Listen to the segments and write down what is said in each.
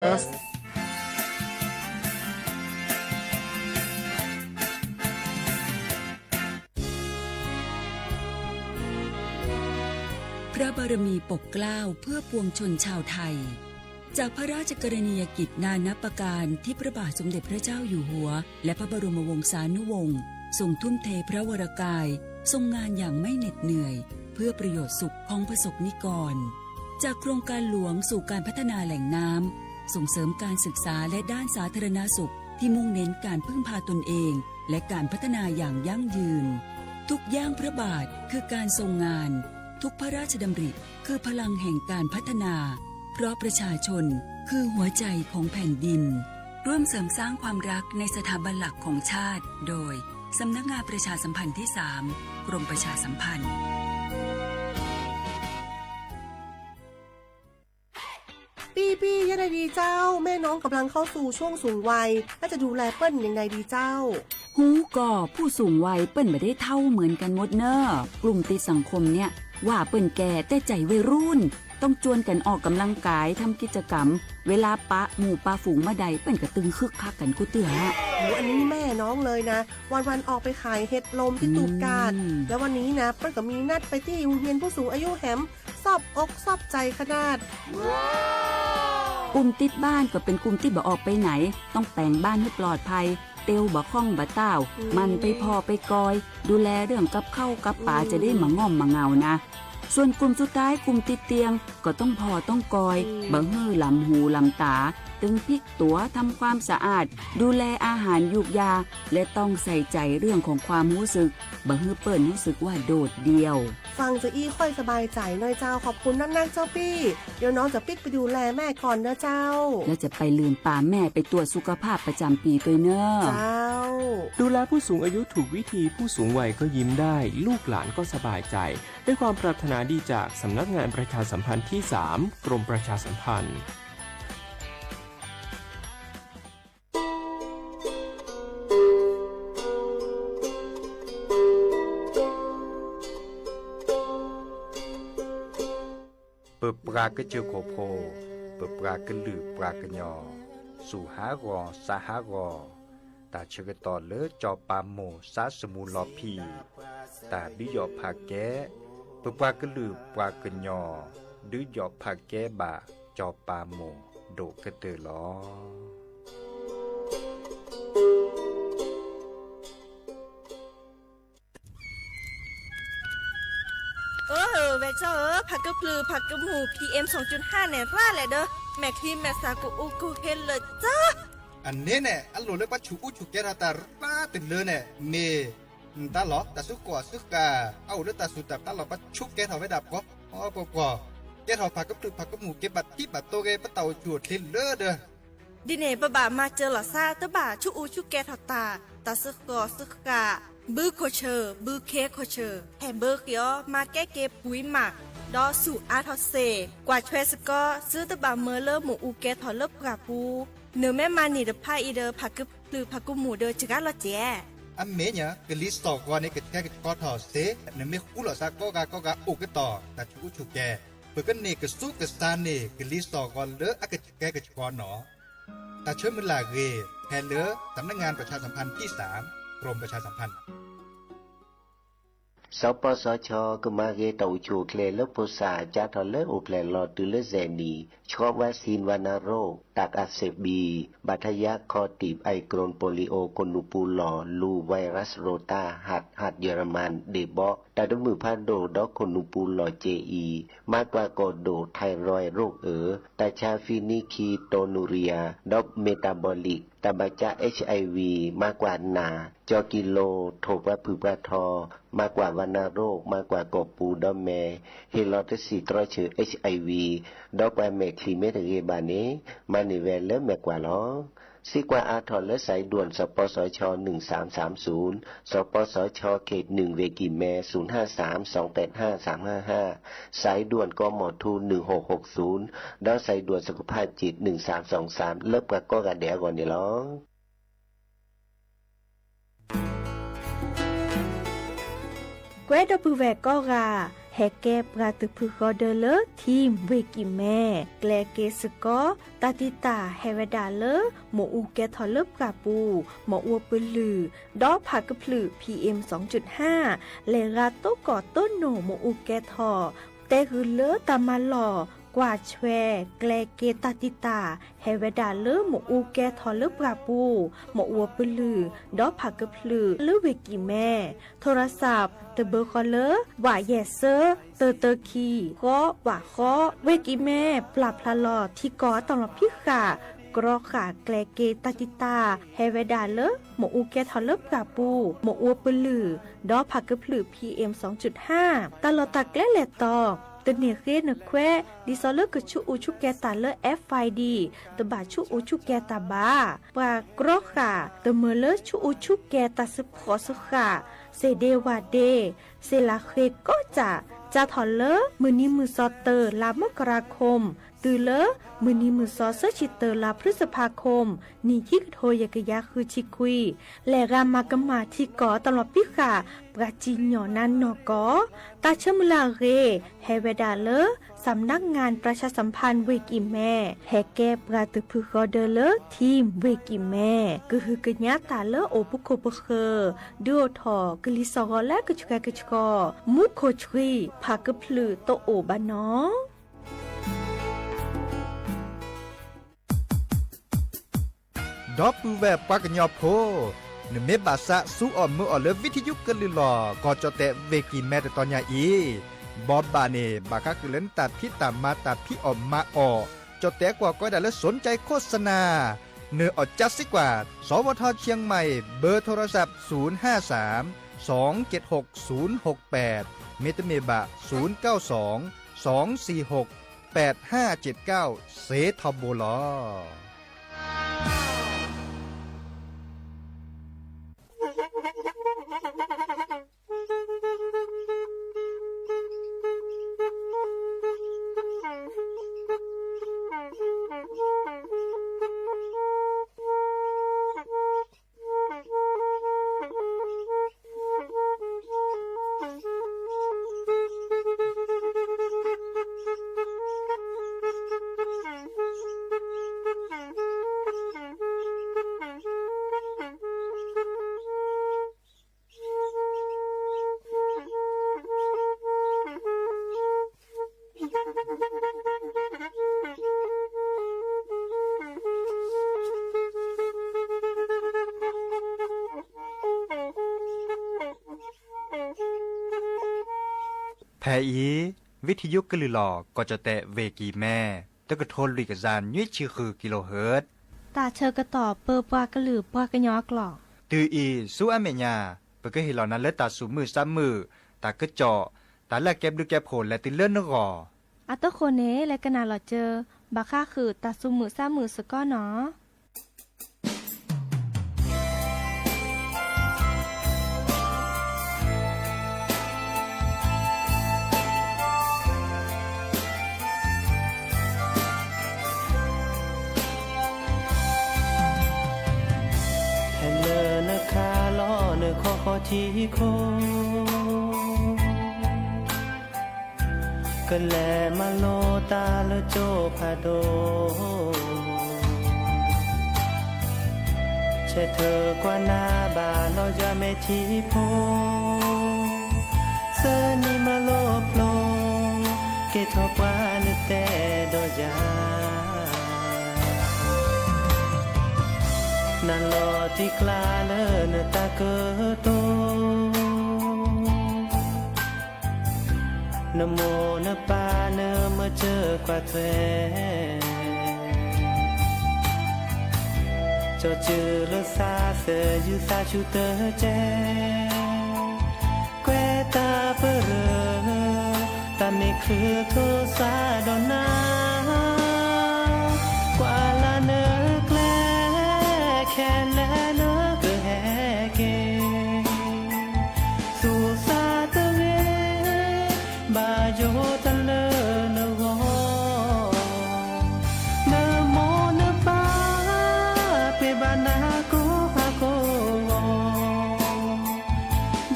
podcast พระบารมีปกเกล้าเพื่อปวงชนชาวไทย จากพระราชกรณียกิจนานับประการที่พระบาทสมเด็จพระเจ้าอยู่หัว และพระบรมวงศานุวงศ์ ทรงทุ่มเทพระวรกาย ทรงงานอย่างไม่เหน็ดเหนื่อย เพื่อประโยชน์สุขของประสบนิกร จากโครงการหลวงสู่การพัฒนาแหล่งน้ำ ส่งเสริมการศึกษาและด้านสาธารณสุข ที่มุ่งเน้นการพึ่งพาตนเอง และการพัฒนาอย่างยั่งยืน ทุกย่างพระบาทคือการทรงงาน ทุกพระราชดำริคือพลังแห่งการพัฒนา เพราะประชาชนคือหัวใจของแผ่นดิน ร่วมเสริมสร้างความรักในสถาบันหลักของชาติ โดย สำนักงานประชาสัมพันธ์ที่สาม กรมประชาสัมพันธ์ ปี้ๆ ยังไงดีเจ้า แม่น้องกำลังเข้าสู่ช่วงสูงวัย แล้วจะดูแลเปิ้ลยังไงดีเจ้า ฮู้ก่อ ผู้สูงวัยเปิ้นบ่ได้เฒ่าเหมือนกันหมดเน่อ กลุ่มติดสังคมเนี่ย ว่าเปิ้นแก่แต่ใจวัยรุ่น ต้องจวนกันออกกำลังกาย ทำกิจกรรม เวลาปะหมู่ปะฝูงเมื่อใด เปิ้นก็ตึงคึกคักกันกู้เตื้อ โห อันนี้แม่น้องเลยนะ วันๆ ออกไปขายเห็ดลมที่ตูบกาด อืม แล้ววันนี้นะ เปิ้นก็มีนัดไปที่โรงเรียนผู้สูงอายุแหม ซอบอกซอบใจขนาด กลุ่มติดบ้านก็เป็นกลุ่มที่บ่ออกไปไหน ต้องแป๋งบ้านให้ปลอดภัย เตียวบ่ค่องบ่ต้าว อืม หมั่นไปผ่อไปกอย ดูแลเรื่องกับข้าวกับปลา อืม จะได้มะง่อมมะเหงานะ ส่วนกลุ่มสุดท้ายกลุ่มติดเตียง ก็ต้องผ่อต้องกอย อืม บ่หื้อหลำหูหลำต๋า ตึงพลิกตั๋ว ทำความสะอาด ดูแลอาหารยูกยา และต้องใส่ใจเรื่องของความรู้สึก บ่หื้อเปิ้นรู้สึกว่าโดดเดี่ยว ฟังจะอี้ค่อยสบายใจหน่อยเจ้า ขอบคุณนักๆ เจ้าปี้ เดี๋ยวน้องจะปิ๊กไปดูแลแม่ก่อนนะเจ้า แล้วจะไปลืมปาแม่ไปตรวจสุขภาพประจำปีด้วยเนอะ เจ้า ดูแลผู้สูงอายุถูกวิธี ผู้สูงวัยก็ยิ้มได้ ลูกหลานก็สบายใจ ด้วยความปรารถนาดีจากสำนักงานประชาสัมพันธ์ที่สาม กรมประชาสัมพันธ์ ပပှၤကစၢၢ်ခိၣ်ဖိ, ပပှၤကလုာ်ပှၤကညီ, စူၢ်ဟးဂီၤ စါဟးဂီၤ, တၢ်ဆၢကတီၢ်လၢစီၤပၤမိၢ်စါစမူလီၤဖံး, တၢ်ဒုးယီၣ်ဖးကဲ, ပပှၤကလုာ်ပှၤကညီ ဒုးယီၣ်ဖးကဲဘၣ်စီၤပၤမိၢ်ဒိၣ်ကတၢၢ်လီၤ. အၢ ဝဲၢ်ကၠီဧၢ, ဖးကဖျၢၣ်ဖးကမူၣ် PM သွင်จุดห้า န့ၣ် ရၣ်လဲၣ်ဒီး မဲာ်ချံမဲာ်သၣ်ကအိၣ်ကဟ့လၢာ်ကၠီ. အန့ၣ်န့ၣ် အလိၣ်လၢပှၤဆူးအူဆူးကဲထီၣ်တၢ်ရၣ်တလၢန့ၣ် မ့ၢ် နတၢ်လီၢ် တၢ်စုကဝဲၤစုကဝဲၤ အအိၣ်လၢတၢ်စူၢ်တၢ်ပျၢ်လီၤ ပှၤဆူးကဲထီၣ်ဝဲဒၣ်ပှီၤ ပှီၤပှီၤပှီၤ, ကဲထီၣ်ဖးကဖျၢၣ်ဖးကမူၣ် ကဲဘၣ်ထံဘၣ်တိၢ်ဂ့ၤ ပတၢ်အိၣ်ဆူၣ်အိၣ်ချ့လၢဒီး ဒ်န့ၣ် ပဘၣ်မၤစၢၤလီၤသး တဘၣ်ဆူးအူဆူးကဲထီၣ်တၢ်, တၢ်စုကဝဲၤစုကဝဲၤ, ဘုခိၣ်ဆၢၣ် ဘုခ့ခိၣ်ဆၢၣ် ဟဲဘၢဃ့အီၤ မၤကဲက့ၤပှံၤမး, ဒီးဆူၣ်အါထီၣ်စ့ၢ်, ကွၢ်ထွဲစ့ၢ်ကီး သုတဘၣ်မၢလၢမ့ၣ်အူကဲထီၣ်လၢပှၢ်ပူၤ, နမ့ၢ်မၤန့ၢ်တဖၣ်အံၤဒီး ဖးကဖျၢၣ်ဖးကမူၣ်ဒီးစှၤလီၤစဲး အမ့ၢ်ညါ ကလံၤစိးဂီၤန့ၣ် ကဆှဲကဆှီထီၣ်စ့ၢ်, နမ့ၢ်ဃူလိာ်သးကိးဂၤကိးဂၤအိၣ်ကတီၢ် တၢ်ဆူးအူဆူးကဲ, ပကန့ၢ်ကဆူးကစၢ်န့ၢ် ကလံၤစိးဂီၤလၢအကဆှဲကဆှီနီၤ. တၢ်ဆၢမုၢ်လၢ်ဂ့ၤ ဖဲလၢ สำนักงานประชาสัมพันธ์ที่สาม กรมประชาสัมพันธ์ สปสช ကမၤဂ့ၤတၢ်အိၣ်ဆူၣ်အိၣ်ချ့လၢဖိသၣ် ကၢ်ထီၣ်လၢအိၣ်ဖျဲၣ်လီၤတုၤလၢစဲးနံၣ် ဆှီဝဲစံၣ်ဝါနါရိၣ် တၢ်ကးစ့းဘံၣ် ဘၣ်ထယါခီတံၢ် အၢၣ်ကရူၣ် ပိုလံၤအိၣ် ခိၣ်နူာ်ပူၤလီၢ် လူၤ ဝဲရးစရိၤတၢ် ဟး ဟး ယရမၣ် ဒ့ၣ်ဘီ တၢ်တမုာ်ဖးဒိၣ် ဒီးခိၣ်နူာ်ပူၤလီၢ် ကၠ့အံၤ မၤကွၢ်ကီၢ်ဒိၣ် ไทรอยด์ ရိၣ်အၢ တၢ်ဆါဖံနံခံ တိၢ်နူၤရံယါ ဒီး metabolic တၢ်ဘၣ်ကၢ HIV မၤကွၢ်နၢ် ကၠီကံလိ ထိၣ်ပှၤဖုၣ်ပှၤထီ, မၤကွၢ်ဝါနါရိၣ်, မၤကွၢ်ကီၢ်ပူၤဒီးမဲာ်, ဟ့ၣ်လီၤတဆံးတြီဆၢၣ် HIV, ဒီးပှၤမဲာ်ချံမ့ၢ်တဂ့ၤဘၣ်န့ၣ် မၤန့ၢ်ဝဲလၢမဲာ်ကွၢ်လီၤ. စံးကွၢ်အါထီၣ်လၢ สายด่วน สปสช หนึ่งสามสามศูนย์, สปสช เขตหนึ่ง เวกิแม ศูนย์ห้าสามสองแปดห้าสามห้าห้า, สายด่วน กมธ หนึ่งหกหกศูนย์, ဒီး สายด่วนสุขภาพจิต หนึ่งสามสองสาม လၢပှၤကိးဂၤဒဲးအဂီၢ်န့ၣ်လီၤ. ကွဲဒီပုၢ်ဝဲၢ်ကိးဂၤ, ဟဲကဲပှၤတဖုဃီဒၢလၢ Team ဝ့ၢ်ကံၢ်မဲ, ကျဲက့ၤစ့ၢ်ကီး တၢ်တံာ်တာ်ဟဲဝဲဒၣ်လၢ မ့ၣ်အူကဲထီၣ်လၢပှၢ်ပူၤ, မ့ၣ်အူပလုၢ်, ဒီးဖးကဖျၢၣ် PM လဲၤဂၤတိၢ်ကီၢ်တိၢ်နိၣ်မ့ၣ်အူကဲထီၣ်, တဲဂုာ်လၢတၢ်မၤလီၢ် ကွၢ်ဆွဲ ကျဲက့ၤတၢ်တံာ်တာ် ဟဲဝဲဒၣ်လၢမ့ၣ်အူကဲထီၣ်လၢပှၢ်ပူၤ, မ့ၣ်အူပလုၢ်, ဒီးဖးကဖျၢၣ်လၢဝ့ၢ်ကံၢ်မဲ, ထိရစး တဘၢဃီလၢ ဝးယဲၢ်စၢ တၢတၢခံ ဃီ ဝးဃီ, ဝ့ၢ်ကံၢ်မဲ ပျၢ်ဖျါလီၤထံကီၢ်တၢ်လီၢ်ဖံးဃာ် ကြီဃာ်ကျဲက့ၤတၢ်တံာ်တာ် ဟဲဝဲဒၣ်လၢ မ့ၣ်အူကဲထီၣ်လၢပှၢ်ပူၤ, မ့ၣ်အူပလုၢ်, ဒီးဖးကဖျၢၣ် PM တၢ်လီၢ်တၢ်ကျဲလဲၤတီၤ တန့ၢ်ဃ့နခွဲး ဒ်သိးလၢကဆူအူဆူကဲၤတၢ်လၢ FID တဘၣ်ဆူအူဆူကဲၤတၢ်ဘၣ်. ပှၤကြီဃာ် တမၢလၢဆူအူဆူကဲၤတၢ်စ့ဖှီၣ်စ့ဃာ် စ့ၣ်ဒ့ဝၣ်ဒ့ စ့ၣ်လးဃ့ကီၢ်စး စးထီၣ်လၢမုၢ်နံၤမုၢ်သီတၢ လါမကရၤခိၣ် တုၤလၢမုၢ်နံၤမုၢ်သီဆၢဆံတၢ လါဖျုစဖါခိၣ် နံၣ်ခံကထိယဲၢ်ကယၤဃုဆံခွံ လဲၤဂၤမၤကမၣ်ထံကီၢ်တၢ်လီၢ်ဖံးဃာ် ပှၤစံၣ်ညီၣ်နါနီၢ်ကီၢ် တၢ်ဆၢမုၢ်လၢ်အဂ့ၢ် ဟဲဝဲဒၣ်လၢ စၣ်မနါငၣ်ပြၢၢ်ဆၣ်စၣ်ဖၣ်ဝ့ၢ်ကံၢ်မဲ ဟဲကဲပှၤတဖုဃီဒၢလၢ Team ဝ့ၢ်ကံၢ်မဲ ကဟုကညးတၢ်လၢအိၣ်ပခိၣ်ပဃၢၤ ဒုးအိၣ်ထီၣ်ကလံၤစှီၤဂီၤလၢကဆှဲကဆှီ မူခိၣ်ဆှံ ဖးကဖျၢၣ်တအိၣ်ဘၣ်နီၤ. ဒီပုၢ်ဝဲၢ်ပှၤကညီဖိ, နမ့ၢ်ဘၣ်သးစူၤအီၣ်မုာ်အီၣ်လၢ ဝံထံယုကလုၢ်လီၢ် ကီၢ်ကၠီၣ်တဲၣ်ဝ့ၢ်ကံၢ်မဲတတီၤညါအံၤ, ဘီဘၣ်န့ၣ် ဘၣ်ဃးဃုာ်လၢနတၢ်ဖံးတၢ်မၤတၢ်ဖံးအီၣ်မၤအီၣ်, ကၠီၣ်တဲၣ်ကွၢ်ကီဒၣ်လၢ สนใจโฆษณา နၢၤအီၣ်ကၠါစ့ၢ်ကီး, สวท เชียงใหม่ เบอร์โทรศัพท์ ศูนย์ห้าสาม สองเจ็ดหก ศูนย์หกแปด မ့တမ့ၢ်ဘၣ် ศูนย์เก้าสอง สองสี่หก แปดห้าเจ็ดเก้า စ့ထီဘိလီၤ. ဖဲအံၤ ဝံထံယုကလုၢ်လီၢ် ကီၢ်ကၠီၣ်တဲၣ်ဝ့ၢ်ကံၢ်မဲ တကထိလွံၢ်ကယၤနွံဆံဃု kilohertz တၢ်ဆၢကတီၢ်ပၢပှၤကလုာ်ပှၤကညီအကျိာ် တုၤအံၤဆူအမဲာ်ညါ ပကဟ့ၣ်လီၤနၤလၢတၢ်သူၣ်မုာ်သးမုာ်, တၢ်ကစီၣ်, တၢ်လၢအကဲဘျုးကဲဖှိၣ်လဲၤတုၤလၢနဂီၢ်. အတဃိန့ၣ် လဲၤကနၣ်လီၤစၢၤ ဘၣ်ဃးဃုာ်တၢ်သူၣ်မုာ်သးမုာ်စ့ၢ်ကီးနီၤ. ဟဲလၢနခါလီၤနခီဃီထံခိၣ် ကလဲၤမၤလိတၢ်လၢကၠိဖးဒိၣ် ဆဲးထၢၣ်ကွၢ်နၤဘၣ်လီၤယွၤမဲာ်ထံဖိ, သၢနံၤမၤလိဖျိ ကဲထီၣ်ပှၤနတဲဒီးယၤ, နလီၤတံၢ်ကျါလၢနတၢ်ကတိၤ နမိၢ်နပၢ်နမၤစၢၤကွၢ်ထွဲ, ကၠီၤစၢၤလၢသးသၢယုၢ်သးဆူၣ်တကဲ, ကွဲးတၢ်ပရၢ တၢ်မ့ၢ်ချုးထီၣ်စးဒီးနၤ, ကွၢ်လၢနကျဲ ခဲလၢာ်နကဟဲက့ၤ, သူၣ်သးတဂ့ၤ ဘၣ်ယိၣ်တၢ်လၢနဂီၢ်, နမိၢ်နပၢ် ပှ့ၤဘၣ်နၤကိးဖးကိးဂီၢ်,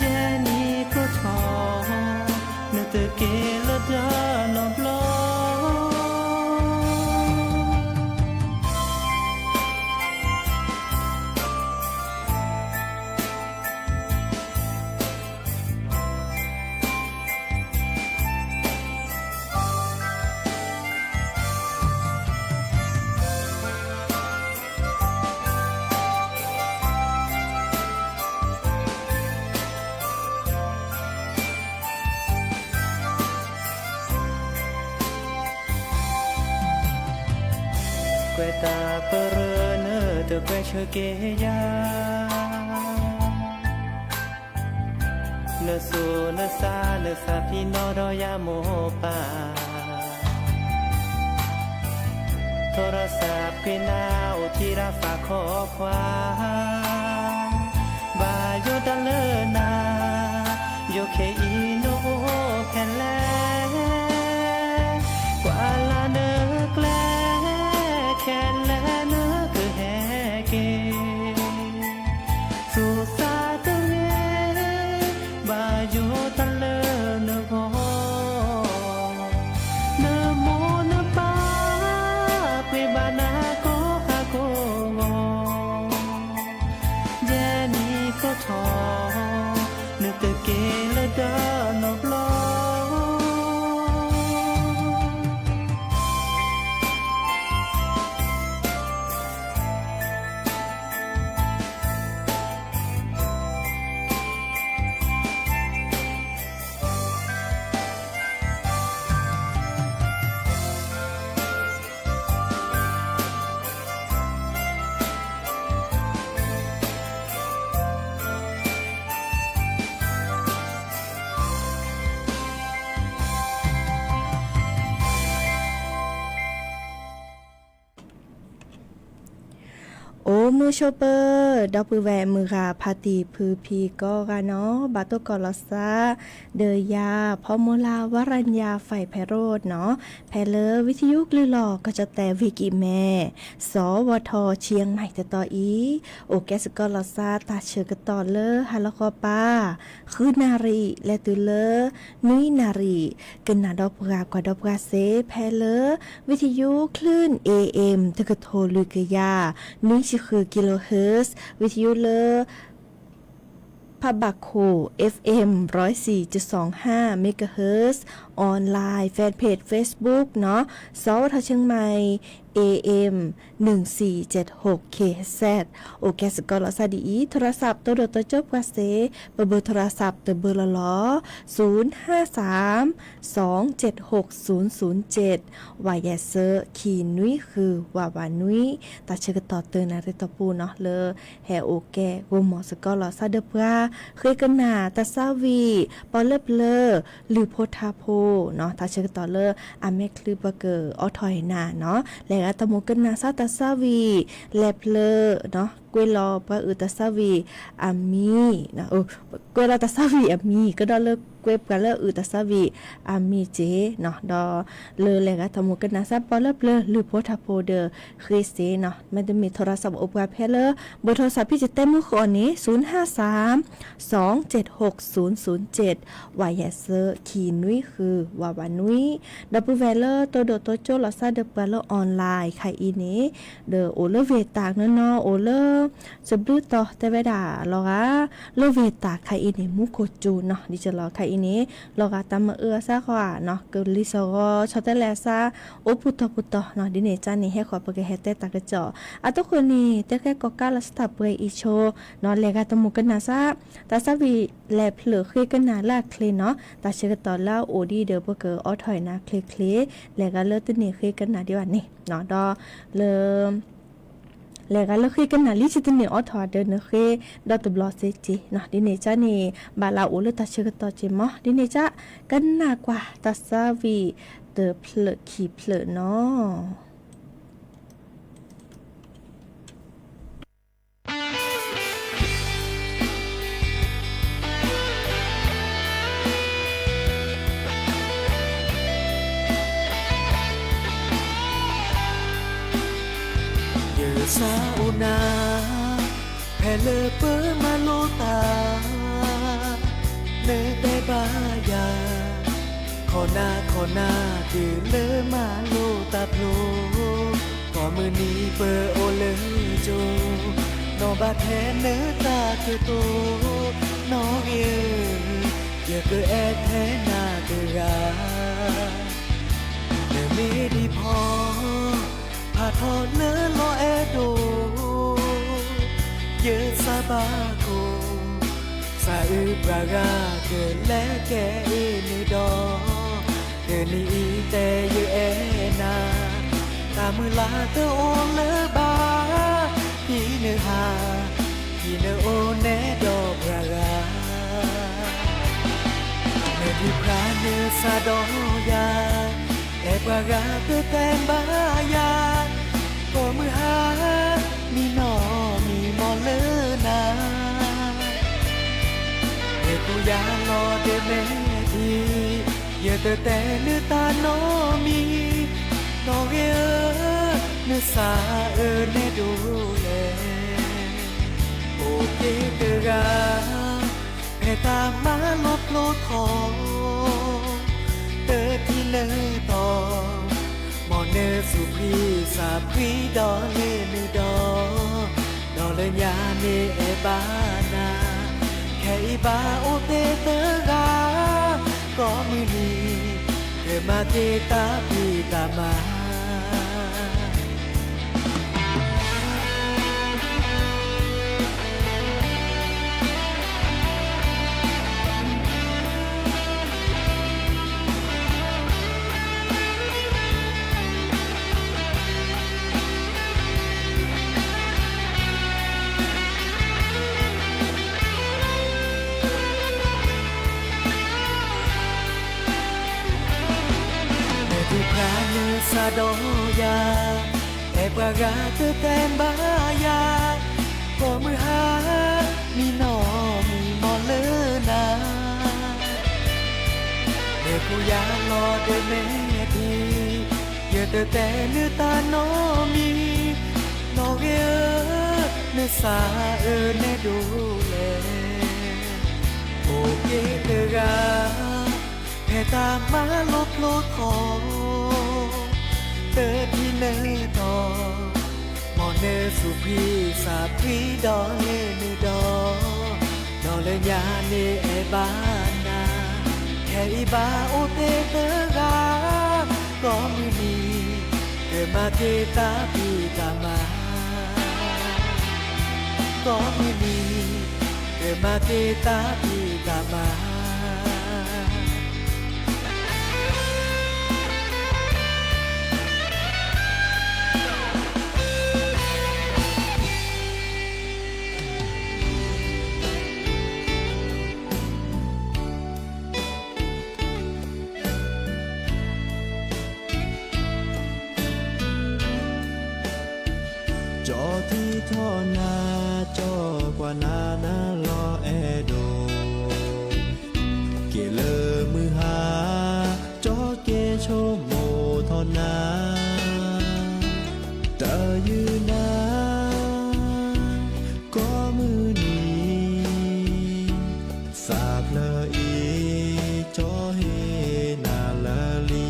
ယဲနံၤကိးထီၣ် နတက့ တၢ်ပရၢနတကွဲးဆၢက့ၤယၤ, နစိၤနစါ နသးဖံးနီၣ်ဒီးယၤမိၢ်ပၢ်, ထိရစးကွံာ်နၤအိၣ်ထံရၣ်သးခီခွါ, ဘၣ်ယိၣ်တၢ်လၢနၤ, ယိၣ်ခဲအံၤနအိၣ်ဖဲလဲၣ်, ကွၢ်လၢနကျဲ ခဲလၢာ်နကဟဲက့ၤ, သူၣ်သးတဂ့ၤ, ဘၣ်ယိၣ်တၢ်လၢနဂီၢ်, နမိၢ်နပၢ် ပှ့ၤဘၣ်နၤကိးဟးကိးဂီၤ, ယဲနံၤကိးထီၣ် နတက့ၤလၢတၢ်နီတဘျီ. အိၣ်မုာ်ဆိးပၢၤ ဒီပုၢ်ဝဲၢ်မုၢ်ဂၤဖါတံၢ်ဖုဖံကိးဂၤနီၤ, ဘၣ်တိၢ်ကီးလီၤသး ဒီးယၤ ဖီမူလါ ဝရညါ ဖဲဖဲရိၣ်နီၤ, ဖဲလၢဝံသယုကလုၢ်လီၢ် ကီၢ်ကၠီၣ်တဲၣ် ဝံၤကံၣ်မဲ စီၤဝီၤထီၣ်ဆံယဲၢ်မံၤတတီၤအံၤ, အိၣ်ကဲစ့ၢ်ကီးလီၤသးတၢ်ဆၢကတီၢ်လၢဟါလီၤဃီပၤ ဃုနၣ်ရံၣ် လဲၤတုၤလၢ နွံနၣ်ရံၣ်, ကနၣ်ဒီးပှၤကွၢ်ဒီးပှၤစ့ၢ် ဖဲလၢ ဝံသယုကလုၢ် เอเอ็ม တကထိလွံၢ်ကယၤ နွံဆံဃု kilohertz, ဝံသယုလၢ ဖးဘၣ်ခိၣ် เอฟเอ็ม ร้อยสี่จุดสองห้า megahertz, online fanpage Facebook နီၤ, စီၤဝီၤထီၣ်ဆံယဲၢ်မံၤ เอเอ็ม หนึ่งสี่เจ็ดหกเคแซด, အိၣ်ကဲစ့ၢ်ကီးလီၤသးဒ်အံၤ, ထိရၣ်စးတိၢ်ဒီးတိစၢၤပှၤစ့ၢ်, ပဘၢထိရၣ်စးတဘၢလီၤလီၤ, ศูนย์ห้าสาม สองเจ็ดหกศูนย์ศูนย์เจ็ด, ဝးယဲၢ်သၢ ခံနွံဃု ဝးဝးနွံ, တၢ်ဆၢကတီၢ်တနၣ်ရံၣ်တီၢ်ပူၤနီၤ လၢဟဲအိၣ်ကဲဂိၢ်မီၢ်စ့ၢ်ကီးလီၤသးဒီးပှၤ ဃ့ကနၣ်တၢ်သးဝံၣ် ပီၣ်လဲၣ်ပျၢၤ လုၢ်ဖိထါဖိနီၤ, တၢ်ဆၢကတီၢ်လၢအမဲာ်ချံပှၤကအိးထီၣ်အံၤနၤနီၤ, လဲၤဂၤတမူကနၣ်သးတၢ်သးဝံၣ် လဲၤပျၢၤနီၤ, ကွဲးလီၤပှၤအုၣ်တၢ်သးဝံၣ်အမံၤ, ကွဲးလီၤတၢ်သးဝံၣ်အမံၤ ကဒီးလၢကွဲးပှၤလၢအုၣ်တၢ်သးဝံၣ်အမံၤစ့ၢ်နီၤ, ဒီးလၢလဲၤဂၤတမူကနၣ်သးပီၣ်လဲၣ်ပျၢၤ လုၢ်ဖိထါဖိဒီး ဃ့စ့ၢ်နီၤ, မ့တမ့ၢ်ထိရၣ်စးအိၣ်ပှၤဖဲလၢ ဘၢၣ်ထိရၣ်စးဖဲယတဲမုၢ်ဃီန့ၣ် ศูนย์ห้าสาม สองเจ็ดหกศูนย์ศูนย์เจ็ด, ဝးယဲၢ်သၢ ခံနွံဃု ဝးဝးနွံ, ဒီပုၢ်ဝဲၢ်လၢတိၢ်ဒီးတိစၢၤလီၤသးဒီးပှၤလၢ online ခဲအံၤန့ၣ်, ဒီးအိၣ်လၢဝ့ၢ်တၢ်နီၢ်နီၢ် အိၣ်လၢ စဘျုးတီၤတဲဝဲဒၣ်လီၤဂာ်, လၢဝ့ၢ်တၢ်ခဲအံၤန့ၣ် မူခိၣ်စူၤနီၤ, ဒ်သိးလီၤခဲအံၤန့ၣ် လီၤဂာ်တၢ်မၤအၢအသးဃီဧါနီၤ, ကလံၤစရီ ဆီတလဲအသး အိၣ်ပူၤတီၤပူၤတီၤနီၤ, ဒ်န့ၣ်ကန့ၣ် ဟဲဃီၤပကဟဲတဲတၢ်ကစီၣ်, အတဃိန့ၣ် တဲဃဲကီးကးလီၤစတၢ်ပှဲၤအံၤဆိနီၤ, လဲၤဂၤတမူကနၣ်သး တၢ်သးဝံၣ်လဲၤဖျၢၣ်ဃ့ကနၣ်လၢအချ့နီၤ, တၢ်ဆၢကတီၢ်လၢအအိၣ်ဒ်ဒီးပကအိးထီၣ်အံၤနၤချ့ချ့, လဲၤဂၤလၢတန့ၢ်ဃ့ကနၣ်ဒံးဘၣ်န့ၣ်, ဒီးလၢ လဲၤဂၤလၢဃ့ကနၣ်လံ တန့ၢ်အိးထီၣ်ဒီးနဃ့ဒီတဘျီစ့ၢ်ကီးနီၤ, ဒ်န့ၣ်ကန့ၣ် ဘၣ်လၢအိၣ်လၢတၢ်ဆၢကတီၢ်က့ၤမး, ဒ်န့ၣ်က ကနၣ်ကွၢ်တၢ်သးဝံၣ်တဖျၢၣ်ခံဖျၢၣ်နီၤ. ယသးအိၣ်နၤ ဖဲလၢပမၤလိ တၢ် နတဲဘၣ်ယၤ, ခိၣ်နၢ်ခိၣ်နၢ်တုၤလၢမၤလိတၢ်ဖျိ, ကိးမုၢ်နံၤပအိၣ်လၢကၠိ, နီၢ်ဘၣ်ထဲနတၢ်ကတိၤ, နီၢ်ဂ့ၤဧၢ, ယကအဲၣ်ထဲနၤတဂၤ နမ့ၢ်ဒံးဖီ ဖးထီလၢလီၤအဲၣ်ဒိၣ်, ယသးဘၣ်ကိၢ်, သးအုးပှၤဂၤကလဲၤကဲအ့ၣ်န့ၣ်ဒီး, တနံၤအံၤတဲယအဲၣ်နၤ, တၢ်မုၢ်လၢ်တအိၣ်လၢၤဘၣ်, ဟံးန့ၢ်ဟါ, ဟံးန့ၢ်အိၣ်နဲဒီးပှၤဂၤ, နသူၣ်ဖျးနသးဒီးယၤ, အဲၣ်ပှၤဂၤတတဲဘၣ်ယၤ, ကိးမုၢ်ဟါ, မံနီၢ်မံမီၢ်လၢနၤ နသူၣ်ယၤလီၤဒဲးမဲာ်ထံ, ယတတဲနုၢ်တၢ်နီတမံၤ, နီၣ်ဂံၢ်ဧၢ, နသးအၢနဲဒိၣ်လဲၣ်, အိၣ်က့ၤတဂၤ, ဖဲတၢ်မၤလိဖျိထီၣ်, တထံၣ်လၢတီၤ, မ်နသူၣ်ဖှံသးဖှံဒီးလဲၤနုာ်ဒီး, ဒီးလၢညါန့ၣ်အဲၣ်ဘၣ်နၤ, ခဲအံၤဘၣ်အိၣ်တ့ၢ်တဂၤ, ကိးမုၢ်နံၤ, ကမၤက့ၤတၢ်ဖံးတၢ်မၤ နသူၣ်ဖျးနသးဒီးယၤ, အဲၣ်ပှၤဂၤတတဲဘၣ်ယၤ, ကိးမုၢ်ဟါ, မံနီၢ်မံမီၢ်လၢနၤ နသူၣ်ယၤလီၤဒဲးမဲာ်ထံ, ယတတဲနုၢ်တၢ်နီတမံၤ, နီၣ်ဂံၢ်ဧၢ, နသးအၢနဲဒိၣ်လဲၣ်, အိၣ်က့ၤတဂၤ, ဖဲတၢ်မၤလိဖျိထီၣ်, တထံၣ်လၢတီၤ, မ်နသူၣ်ဖှံသးဖှံဒီးလဲၤနုာ်ဒီး, ဒီးလၢညါန့ၣ်အဲၣ်ဘၣ်နၤ, ခဲအံၤဘၣ်အိၣ်တ့ၢ်တဂၤ, ကိးမုၢ်နံၤ, ကမၤက့ၤတၢ်ဖံးတၢ်မၤ ကိးမုၢ်နံၤ, ကမၤက့ၤတၢ်ဖံးတၢ်မၤ ကၠီထံထီၣ်နၤ, ကၠီကွၢ်နၤနၤလီၤအဲၣ်ဒိး, က့ၤလၢမုၢ်ဟါ, ကၠီက့ၤဆိကမိၣ်ထီၣ်နၤ, တၢ်ယုၢ်နၤ, ကိးမုၢ်နံၤ, သးဖျၢၣ်အံၤ, ကၠီဟ့ၣ်နၤလၢလံ,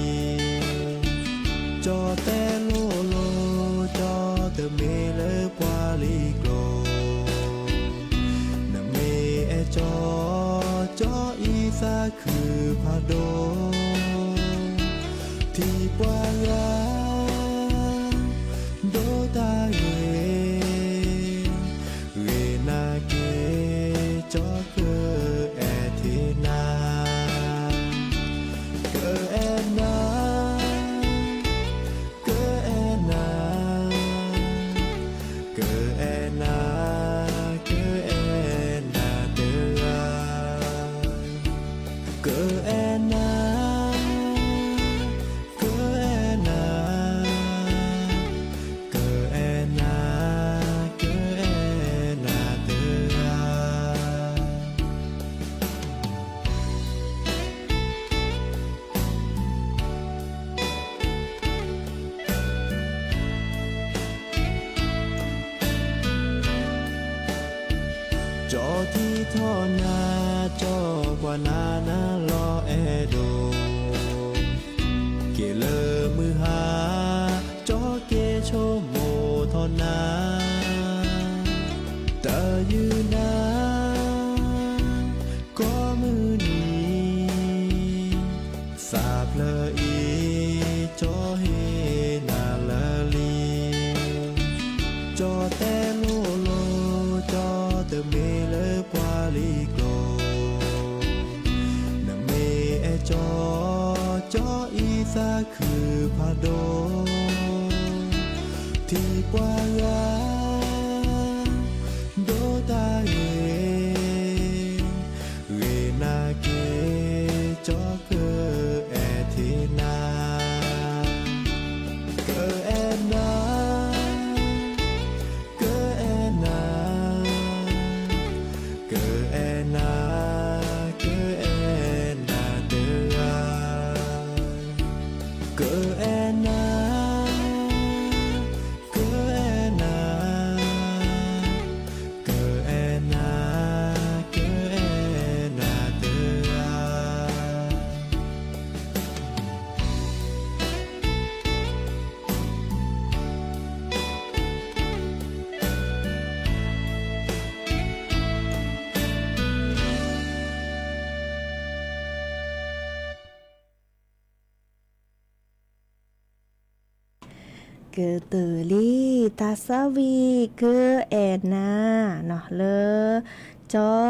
ကၠီတဲလိၤလိၤ, ကၠီတမ့ၢ်လၢပှၤလံၤကျိာ်, နမ့ၢ်အဲၣ်ကၠီ, ကၠီအံၤသးခုဖးဒိၣ်, ထံၣ်ပှၤဂၤ ဒိးတၢ်ဂ့ၤ, ဂ့ၤနာ်က့ၤ, ကၠီကအဲၣ်ထံၣ်နၤ, ကအဲၣ်နၤ, ကအဲၣ်နၤ, ကအဲၣ်နၤ, ကအဲၣ်နၤတဂၤ, ကအဲၣ်နၤ, ကအဲၣ်နၤ, ကအဲၣ်နၤ, ကအဲၣ်နၤတဂၤ. ကၠီထံထီၣ်နၤ, ကၠီကွၢ်နၤနၤလီၤအဲၣ်ဒိး, က့ၤလၢမုၢ်ဟါ, ကၠီက့ၤဆိကမိၣ်ထီၣ်နၤ, တၢ်ယုၢ်နၤ, ကိးမုၢ်နံၤ, သးဖျၢၣ်အံၤ, ကၠီဟ့ၣ်နၤလၢလံ, ကၠီတဲလိၤလိၤ, ကၠီတမ့ၢ်လၢပှၤလံၤကျိာ်, နမ့ၢ်အဲၣ်ကၠီ, ကၠီအံၤသးခုဖးဒိၣ်, ပှၤဂၤ ဒိးတၢ်ဂ့ၤ ဂ့ၤနာ်က့ၤ ကၠီ ကအဲၣ်ထံနၤ ကအဲၣ်နၤ ကအဲၣ်နၤ ကအဲၣ်နၤ ကအဲၣ်နၤတဂၤ ကအဲၣ်နၤ ကအဲၣ်နၤ ကအဲၣ်နၤ ကအဲၣ်နၤတဂၤ ကတၢၢ်လံ တၢ်သၣ်ဝံၤ ကအဲၣ်နၤနီၤ လၢ ကၠီ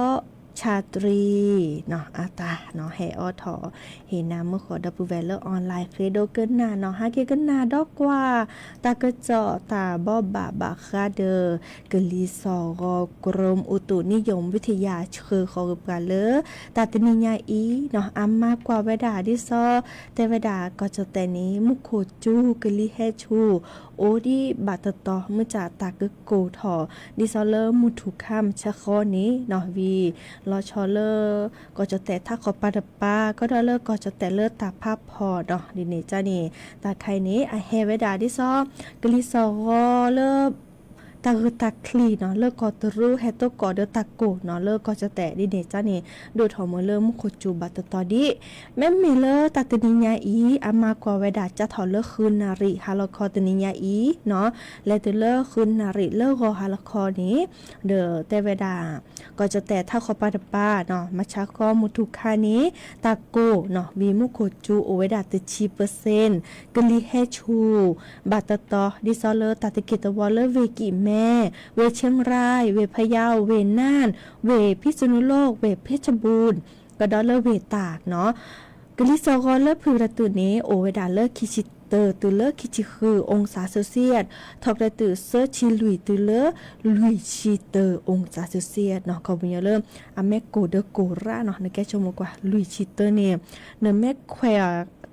ဆၣ်တြံၤနီၤ အတၢ်နီၤ ဟဲအိးထီၣ် ဟ့ၣ်နၤမုၢ်ဃီဒီပုၢ်ဝဲၢ်လၢ online ဃ့ဒိကနၣ်နီၤ ဟဲက့ၤကနၣ်ဒီးကွၢ် တၢ်ကစီၣ်တၢ်ဘိးဘၣ်ဘၣ်ဃးဒီး ကလံၤစီၤဂီၤ ကရူၢ်အိၣ်တူၣ်နံၣ်ယိၤဝံထယၤ ဆှၢဃီၤဂ့ၤပှၤလၢ တၢ်တနံၤညါအံၤနီၤ အမၤကွၢ်ဝဲဒၣ်ဒ်သိး တဲဝဲဒၣ်ကီၢ်ကၠီၣ်တဲၣ်န့ၣ် မူခိၣ်စူၤ ကလံၤဟဲဆူၣ် အိၣ်ဒံးဘၣ်တတီၤ မုၢ်ဆါတၢ်ကကိၢ်ထီၣ် ဒ်သိးလၢမုၢ်ထူၣ်ခါမုၢ်ဆါဃီန့ၣ်နီၤ ဝံၤ လီၤဆီလၢ ကီၢ်ကၠီၣ်တဲၣ်ထးခီပၤတပၤ ကဒီးလၢကီၢ်ကၠီၣ်တဲၣ်လၢတၢ်ဖးဖီၣ်နီၤ ဒ်န့ၣ်ကန့ၣ် တၢ်ခါအံၤန့ၣ် အဟဲဝဲဒၣ်ဒ်သိး ကလံၤစီၤဂီၤလၢ တၢ်ဂုာ်တၢ်ချံးနီၤ လၢကီၢ်တရူးဟဲတိကီၢ်ဒီးတၢ်ကိၢ်နီၤ လၢကီၢ်ကၠီၣ်တဲၣ်ဒ်န့ၣ်ကန့ၣ် ဒိၣ်ထီၣ်မ့ၢ်လၢမူခိၣ်စူၤဘၣ်တတီၤဒံး မ့မ့ၢ်လၢတၢ်တနံၤညါအံၤ အမၤကွၢ်ဝဲဒၣ် စးထီၣ်လၢဃုနၣ်ရံၣ် ဟါလီၤခီတနံၤညါအံၤနီၤ လဲၤတုၤလၢဃုနၣ်ရံၣ်လၢဂီၤဟါလီၤခီန့ၣ် ဒီးတဲဝဲဒၣ် ကီၢ်ကၠီၣ်တဲၣ်ထးခီပၤတပၤနီၤ မုၢ်ဆါဃီမုၢ်ထူၣ်ခါန့ၣ် တၢ်ကိၢ်နီၤ ဝံၤမူခိၣ်စူၤအိၣ်ဝဲဒၣ်တဆံပၢၢ်စ့ၣ် ကလံၤဟဲဆူၣ် ဘၣ်တတီၤ ဒ်သိးလၢတၢ်တက့ၢ်တဝီလၢဝ့ၢ်ကံၣ်မဲ ဝ့ၢ်ခၠ့ၣ်ရၢၣ် ဝ့ၢ်ဖယါ ဝ့ၢ်နၢၼ်ၣ် ဝ့ၢ်ဖံၣ်စနူလိၣ် ဝ့ၢ်ဖ့ၣ်စဘူၣ် ကဒီးလၢဝ့ၢ်တၢ်နီၤ ကလံၤစီၤဂီၤလၢဖုၣ်ကတၢၢ်တုၤန့ၣ် အိၣ်ဝဲဒၣ်လၢခံဆံတၢ တုၤလၢခံဆံဃု အူစးစ့ၣ်စ့ၣ် ထီၣ်ကတၢၢ်တုၤသၢဆံလွံၢ်တုၤလၢ လွံၢ်ဆံတၢ အူစးစ့ၣ်စ့ၣ်နီၤ ခီပညီလၢ အမ့ၢ်ကိၢ်ဒီးကိၢ်ရၣ်နီၤ နကဲဆိကမိၣ်ကွၢ် လွံၢ်ဆံတၢန့ၣ် နမ့ၢ်ခွဲး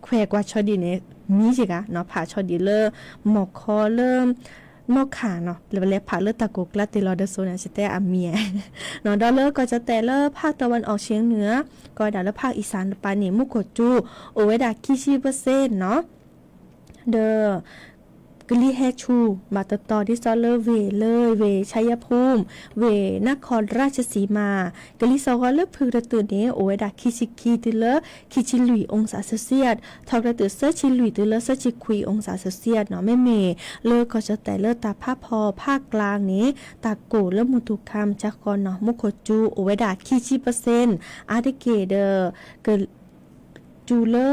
ခွဲးကွၢ်ဆီဒံးန့ၣ် မံယဂၤနီၤ ဖးဆီဒံးလၢ မီၢ်ခီလၢ နီၢ်ခးနီၤ လဲၤဖးလၢတၢ်ကိၢ်ကျါတ့ၢ်လီၤဒီးစိန့ၣ် စတဲအမံၤ ဒီးလၢကီၢ်ကၠီၣ်တဲၣ်လၢဖးတၢ်ဝၣ်အီၣ်ဆ့ၣ်နုာ် ကီးဝဲဒၣ်လၢဖးအံၣ်စၣ်တပၤန့ၣ် မူခိၣ်စူၤ အိၣ်ဝဲဒၣ်ခံဆံပၢၢ်စ့ၣ်နီၤ ဒီး ကလံၤဟဲဆူၣ် ဘၣ်တတီၤဒ်သိးလၢဝ့ၢ်လၢ ဝ့ၢ်ဆါယါဖူမ်ၣ် ဝ့ၢ်နါခီၣ်ရၢ်ၡစံမၤ ကလံၤစီၤဂီၤလၢဖုၣ်ကတၢၢ်တုၤန့ၣ် အိၣ်ဝဲဒၣ်ခံဆံခံတုၤလၢ ခံဆံလွံၢ်အူစးစ့ၣ်စ့ၣ် ထီၣ်ကတၢၢ်တုၤသၢဆံလွံၢ်တုၤလၢသၢဆံခွံအူစးစ့ၣ်စ့ၣ်နီၤ မ့မ့ၢ်လၢကီၢ်ကၠီၣ်တဲၣ်လၢတၢ်ဖးဖီၣ်ဖးကျါန့ၣ် တၢ်ကိၢ်လၢမုၢ်ထူၣ်ခါမုၢ်ဆါဃီနီၤ မူခိၣ်စူၤအိၣ်ဝဲဒၣ်ခံဆံပၢၢ်စ့ၣ် အါတက့ၢ်ဒီး က စူၤလၢ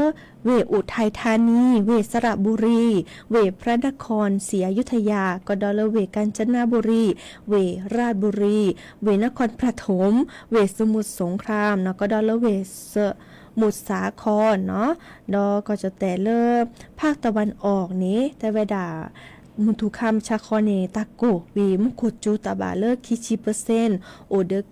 ဝ့ၢ်အူးထၢၣ်ထါနံ ဝ့ၢ်စရပူၤရံၤ ဝ့ၢ်ဖြရနခီၣ် စံအယူထယၤ ကဒီးလၢဝ့ၢ်ကၣ်စနဘူရံၤ ဝ့ၢ်ရၣ်ဘူရံၤ ဝ့ၢ်နခီၣ်ပြထိၣ် ဝ့ၢ်စမုၢ်စူၣ်ခရၣ်နီၤ ကဒီးလၢဝ့ၢ်စမုၢ်စးခီၣ်နီၤ ဒီးကီၢ်ကၠီၣ်တဲၣ်လၢ ဖးတၢ်ဝၣ်အီၣ်န့ၣ် တဲဝဲဒၣ် မုၢ်ထူၣ်ခါမုၢ်ဆါဃီန့ၣ် တၢ်ကိၢ်ဝံၤ မူခိၣ်စူၤတၢ်ဘၣ်လၢခံဆံပၢၢ်စ့ၣ် အိၣ်ဒီးကလံၤ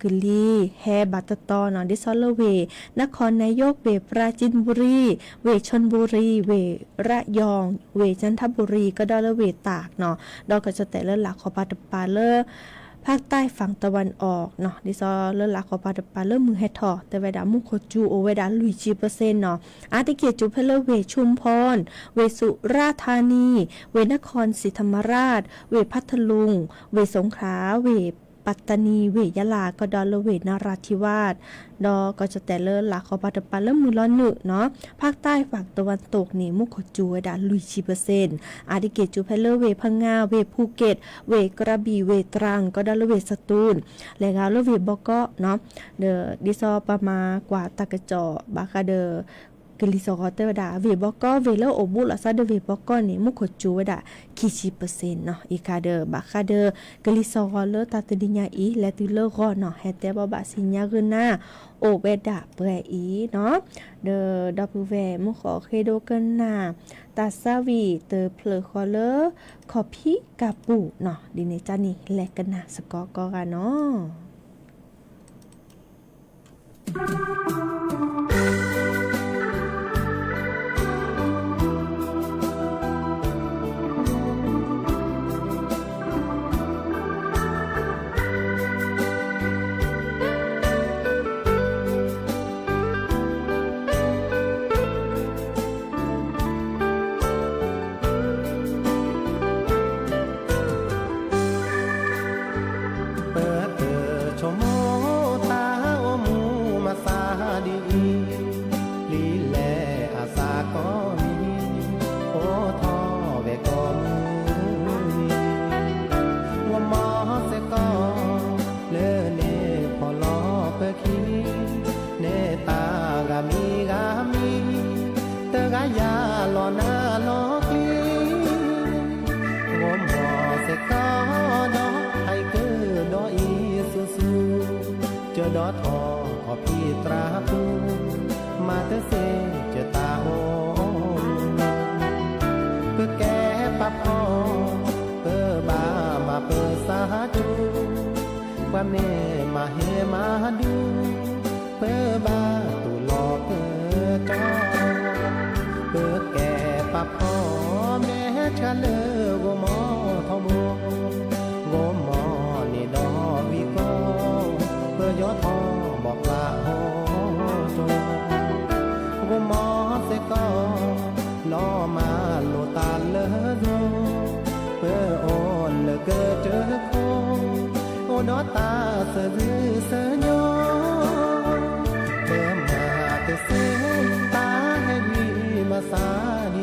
ဟဲဘၣ်တတီၤနီၤ ဒ်သိးလၢဝ့ၢ်နခီၣ်နယိၣ် ဝ့ၢ်ပရၣ်စံၣ်ဘူရံၤ ဝ့ၢ်ခၠူၣ်ဘူရံၤ ဝ့ၢ်ရၣ်ယီၣ် ဝ့ၢ်ကၠၣ်ထဘူရံၤ ကဒီးလၢဝ့ၢ်တၢ်နီၤ ဒီးကီၢ်ကၠီၣ်တဲၣ်လၢလၢ်ခီပၤတပၤလၢ ဖးတၢ်ဖးတၢ်ဝၣ်အီၣ်နီၤ ဒ်သိးလၢလၢ်ခီပၤတပၤလၢမုၢ်ဟဲထီၣ် တဲဝဲဒၣ်မူခိၣ်စူၤအိၣ်ဝဲဒၣ်လွံၢ်ဆံပၢၢ်စ့ၣ်နီၤ အါတက့ၢ်စူၤဖဲလၢဝ့ၢ်ခၠူၣ်ဖီၣ် ဝ့ၢ်စူၤရၣ်ထါနံ ဝ့ၢ်နခီၣ်စံၣ်ထမရၣ် ဝ့ၢ်ဖးထလူၣ် ဝ့ၢ်စူၣ်ခရၣ် ဝ့ၢ်ပတၢ်နံ ဝ့ၢ်ယလၢ် ကဒီးလၢဝ့ၢ်နရၣ်ထံဝၣ် ဒီးကီၢ်ကၠီၣ်တဲၣ်လၢလၢ်ခီပၤတပၤလၢမုၢ်လီၤနုာ်နီၤ ဖးတၢ်ဖးတၢ်ဝၣ်တိၢ်န့ၣ် မူခိၣ်စူၤဝဲဒၣ်လွံၢ်ဆံပၢၢ်စ့ၣ် အါတက့ၢ်စူၤဖဲလၢဝ့ၢ်ဖငါ ဝ့ၢ်ဖူက့ၣ် ဝ့ၢ်ကရၣ်ဘံၣ် ဝ့ၢ်တြၣ် ကဒီးလၢဝ့ၢ်စတူၣ် လဲၤဂၤလၢဝ့ၢ်ဘီကီးနီၤ ဒီးဒ်သိးပမၤကွၢ်တၢ်ကစီၣ်ဘၣ်ဃးဒီး ကလံၤစီၤဂီၤတဲဝဲဒၣ် ဝ့ၢ်ဘီကီၢ် ဝ့ၢ်လၢအိၣ်ဘူးလိာ်သးဒီးဝ့ၢ်ဘီကီၢ်န့ၣ် မူခိၣ်စူၤဝဲဒၣ် ခံဆံပၢၢ်စ့ၣ်နီၤ. အံၤခါဒီး ဘၣ်ဃးဒီး ကလံၤစီၤဂီၤလၢတၢ်တနံၤညါအံၤ လဲၤတုၤလၢဂီၤနီၤ ဟဲတဲဘၣ်ဘၣ်စံးညါဂုာ်နၤ အိၣ်ဝဲဒၣ်ပှဲၤအံၤနီၤ. ဒီးဒီပုၢ်ဝဲၢ်မုၣ်ဃီၣ်ဃ့ဒိကနၣ် တၢ်သးဝံၣ်တဖျၢၣ်ဃီလၢ ခီၣ်ဖံးကၢ်ပူၤနီၤ ဒ်န့ၣ်တၢ်န့ၣ် လဲၤကနၣ်စ့ၢ်ကီးကိးဂၤနီၤ. ပတဆိကမိၣ်တၢ်အိၣ်မူမၤသးဒ်အံၤ, လံာ်လဲၢ်အသးကိးမံၤ, အိၣ်ထီၣ်ဝဲကိးမုၢ်နံၤ, ဂီၤမီစ့ၢ်ကီး လၢန့ၣ်ဖီၣ်လီၤပခံ, န့ၢ်တၢ်ဂၤမံၤဂၤမံၤ, တဂၤယၤလီၤနၤလီၤကျံ, ဂီၤမီစ့ၢ်ကီးဒီး ဟဲကဒီးအံၤဆူၣ်ဆူၣ်, ကၢဒီးထီၣ်ခီၣ်ဖံးသရၣ်ပူၤ, မၤတသ့ကၢတၢ်အိၣ်မူ, ပကဲပာ်ဖှိၣ် ပဘၣ်မၤပသးကၠိ, ပှၤမ့ၢ်မၤဟ့ၣ်မၤဒူ, ပဘၣ်တူၢ်လိာ်ပတီၢ်, ပကဲပာ်ဖှိၣ် မဲာ်ဆှးလၢဂ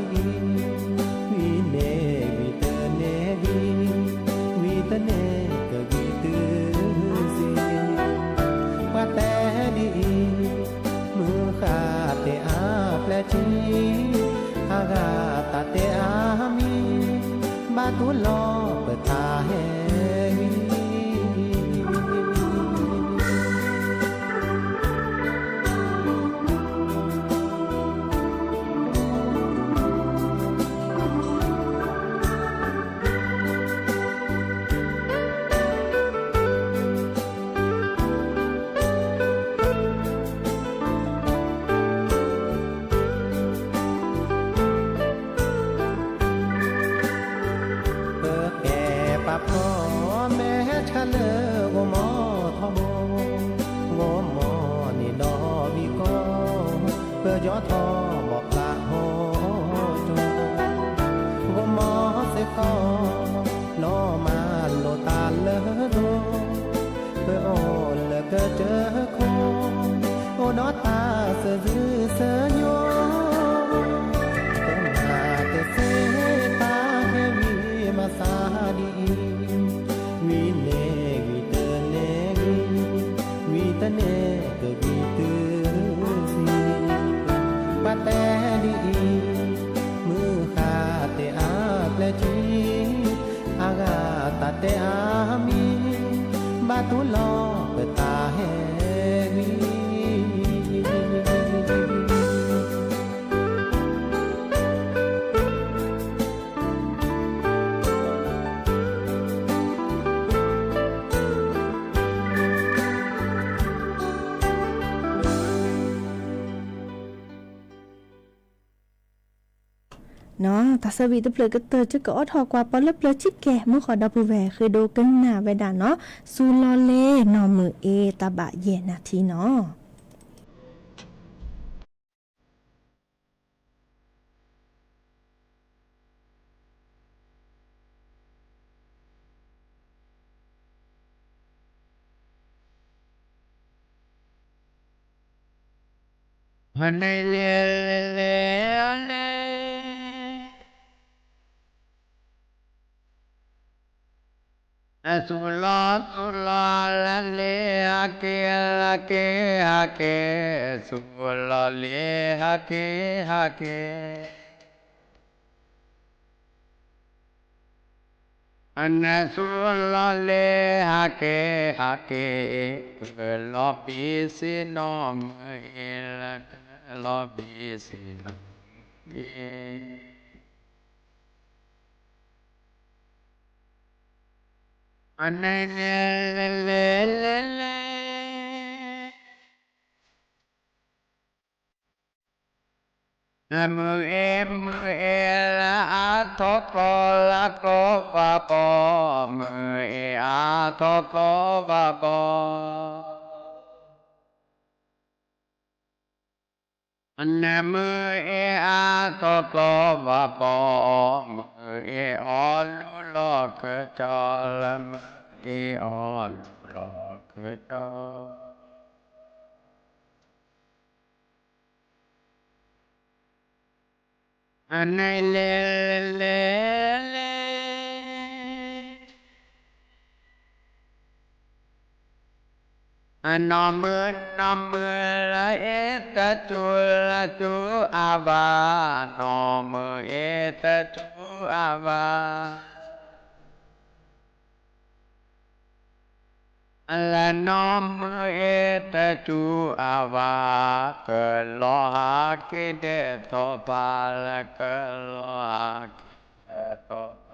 ီၤမီထီဘိ, ဂီၤမီန့ၣ်ဒီးဝံၤကီး, ပယီၤထီၣ်ဘီၣ်ပျၢ်ဟီၣ်ကၠိ, ဂီၤမီစ့ၢ်ကီး လီၤမၢ်လိာ်တၢ်လၢဂီၤ, ပအိၣ်လၢကတၢၢ်ခိၣ်, အိၣ်ဒီးတၢ်သးစၢ်ဆၢညီ, ပမၤတသ့တၢ်ဟဲဝံၤမၤသးဒ်အံၤ, ဝံၤန့ၣ်ဝံၤတန့ၢ်ဝံၤ, ဝံၤတန့ၢ်ကဝံၤတုၤဆံ, ပှၤတဲဒ်အံၤ, မုၢ်ဃၢ်တဲအါပျဲၢ်ထံ, အဂၤတၢ်တဲအါမံၤ, ဘၣ်တူၢ်လိာ်ပတၢ်ဟဲဝံၤ ပကဲပာ်ဖှိၣ် မဲာ်ဆှးလၢဂီၤမီထီဘိ, ဂီၤမီန့ၣ်ဒီးဝံၤကီး, ပယီၤထီၣ်ဘီၣ်ဖျါဟီၣ်ကၠိ, ဂီၤမီစ့ၢ်ကီး လီၤမၢ်လိာ်တၢ်လၢဂီၤ, ပအိၣ်လၢကတၢၢ်ခိၣ်, အိၣ်ဒီးတၢ်သးစၢ်ဆၢညီ, ပမၤတသ့တၢ်ဟဲဝံၤမၤသးဒ်အံၤ, ဝံၤန့ၣ်ဝံၤတန့ၢ်ဝံၤ, ဝံၤတန့ၢ်ကဝံၤတုၤဆံ, ပှၤတဲဒ်အံၤ, မုၢ်ဃၢ်တဲအါပျဲၢ်ထံ, အဂၤတၢ်တဲအါမံၤ, ဘၣ်တူၢ်လိာ်ပတၢ်ဟဲဝံၤနီၤ. တၢ်သးဝံၣ်တဖျၢၣ်ကတၢၢ် ကအိးထီၣ်ကွၢ်ပီၤလၢပျၢၤထံကဲၤ မုၢ်ဃီဒီပုၢ်ဝဲၢ် ဃ့ဒိကနၣ်ဝဲဒၣ်နီၤ, စူၤလီၤလ့ၤနီၢ်မုၢ်အ့ တၢ်ဘၣ်ယဲၢ်နၢ်ထံနီၤ. သူၣ်လီၤသူၣ်လီၤလၢလ့ဟးက့ၤ ဟးက့ၤဟးက့ၤ, သူၣ်လီၤလ့ဟးက့ၤဟးက့ၤ. အနသူၣ်လီၤလ့ဟးက့ၤဟးက့ၤ, ကလီၤဘံစ့နီၢ်မုၢ်အ့လၢ ကလီၤဘံစ့နီၢ်မုၢ်အ့ အနလဲၤလဲၤလဲၤလဲၤလဲၤ မုၢ်အ့မုၢ်အ့လၢအါထီၣ်ကျီလၢကျီဘၣ်ဘီ, မုၢ်အ့အါထီၣ်ကျီဘၣ်ဘီ. နမုၢ်အ့အါထီၣ်ကျီဘၣ်ဘီ, မုၢ်အ့အီလူလီၤကစီလၢ မုၢ်အ့အီလူလီၤကစီ အနလဲၤလဲၤလဲၤလဲၤ အနီၢ်မုၢ်နီၢ်မုၢ်လၢအ့တတူၢ်လၢတူၢ်အါဘၣ်, နီၢ်မုၢ်အ့တတူၢ်အါဘၣ်. လၢနီၢ်မုၢ်အ့တတူၢ်အါဘၣ်, ကလီၤဟးက့ၤဒဲးထီၣ်ပၢ်လၢ ကလီၤဟးက့ၤဒဲးထီၣ်ပၢ်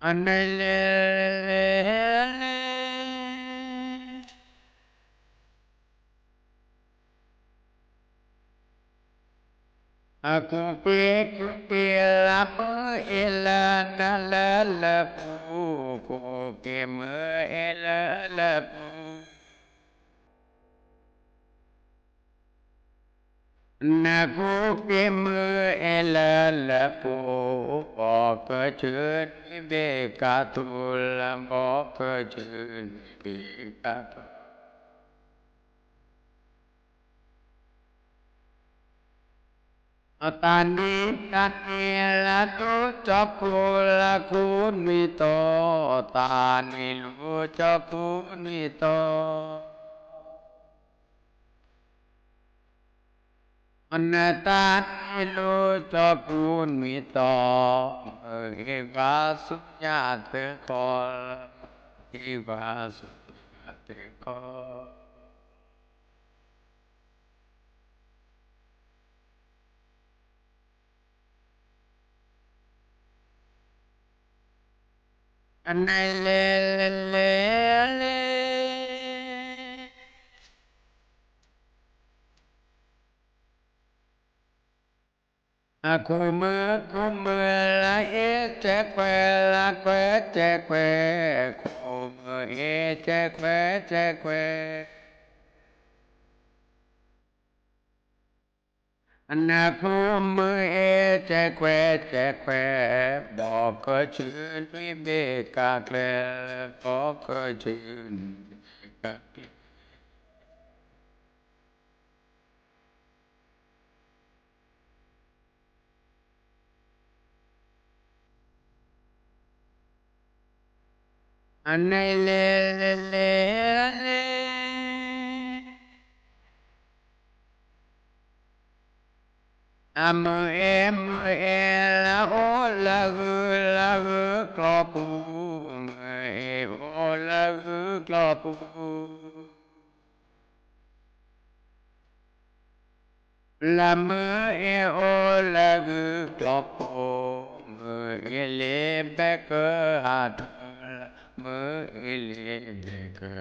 အနလဲၤလဲၤလဲၤလဲၤ အကူက့ၤကူက့ၤလၢမုၢ်အ့လၢနလၢလၢပူၤ, ကူက့ၤမုၢ်အ့လၢလၢပူၤ. နကူက့ၤမုၢ်အ့လၢလၢပူၤ, ဘီကဆူနံၤဘ့ၣ်ကးထူလၢ ဘီကဆူနံၤဘ့ၣ်ကးထူ တၢ်နံၤတၢ်နံၤလၢလူကၠီခူလၢခူနွံတီၤ, တၢ်နံၤလူကၠီခူနွံတီၤ. နတၢ်နံၤလူကၠီခူနွံတီၤ, မုၢ်ဟ့ၣ်ပှၤဆူညါသ့ၣ်ခီလၢ မုၢ်ဟ့ၣ်ပှၤဆူညါသ့ၣ်ခီ အနလဲၤလဲၤလဲၤလဲၤ အကူမုၢ်ကူမုၢ်လၢအ့ကဲကွဲ လၢကွဲကဲကွဲ, ကူမုၢ်အ့ကဲကွဲကဲကွဲ နကူမုၢ်အ့ကဲကွဲကဲကွဲ, ဘီကဆူနွံဘ့ၣ်ကးကျဲ, ဘီကဆူနွံဘ့ၣ်ကးကျဲ အနလဲၤလဲၤလဲၤလဲၤ အမုၢ်အ့မုၢ်အ့လၢအိၣ်လၢဂုၢ်လၢဂုၢ်ကျီပူၤ, မုၢ်အ့အိၣ်လၢဂုၢ်ကျီပူၤ လၢမုၢ်အ့အိၣ်လၢဂုၢ်ကျီပူၤ, မုၢ်အ့လ့ဘဲကဟးထီၣ်လၢ မုၢ်အ့လ့ဘဲကဟး နီၢ်ကတ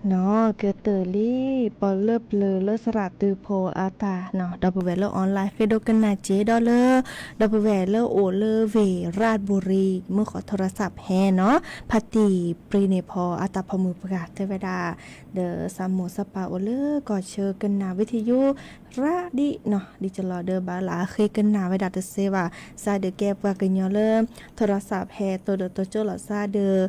ၢၢ်လံ ပီၣ်လၢပျၢၤလၢသရၣ်တုဖိအတၢ်နီၢ် ဒီပုၢ်ဝဲၢ်လၢ online ဃ့ဒိကနၣ်က့ၤဒီးလၢ ဒီပုၢ်ဝဲၢ်လၢအိၣ်လၢ ဝ့ၢ်ရၣ်ဘူရံၤ မုၢ်ဃီ ထိရစးဖဲနီၢ် ဖါတံၢ်ပြံန့ၢ်ဖီအတၢ်ဖီမုၢ်ပှၢ်တဲဝဲဒၣ် ဒီးသးမိၢ်သးပၢ်အိၣ်လၢကီၢ်ဆၢကနၣ်ဝံထံယိ ရၣ်ဒ်နီၤ ဒ်ကလီၤဒီးဘၣ်လၢအဃ့ကနၣ်ဝဲဒၣ်တစဲးဘၣ် စးဒုးကဲပှၤကညီလၢ ထီၣ်ရၣ်စးဖဲတိၢ်ဒိၣ်တိၢ်ကၠိလီၤစးဒီး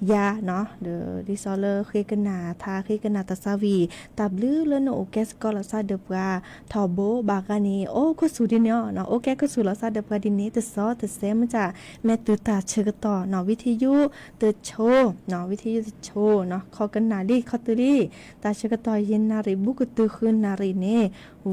ယၤနီၤ ဒီးဒ်သိးလၢဃ့ကနၣ်ထါ ဃ့ကနၣ်တၢ်သးဝံၣ် တၢ်ဘျုးလၢနအိၣ်ကဲစ့ၢ်ကီးလီၤစးဒီးပှၤထီဘိဘၣ်ဂၤန့ၣ် အိၣ်ခိၣ်ဆူၣ်ဒ်န့ၣ်နီၤ အိၣ်ကဲခိၣ်ဆူၣ်လီၤစးဒီးပှၤဒ်န့ၣ် တစီတစဲးမ့ၢ်က မ့ၢ်တုၤတၢ်ဆၢကတီၢ်နီၤ ဝံထံယုတဆိနီၤ ဝံထံယုတဆိနီၤ ခီကနၣ်လံ ခီတုၤလံ တၢ်ဆၢကတီၢ်ယဲၢ်နၣ်ရံၣ် ဘူးကတုၤဃုနၣ်ရံၣ်န့ၣ်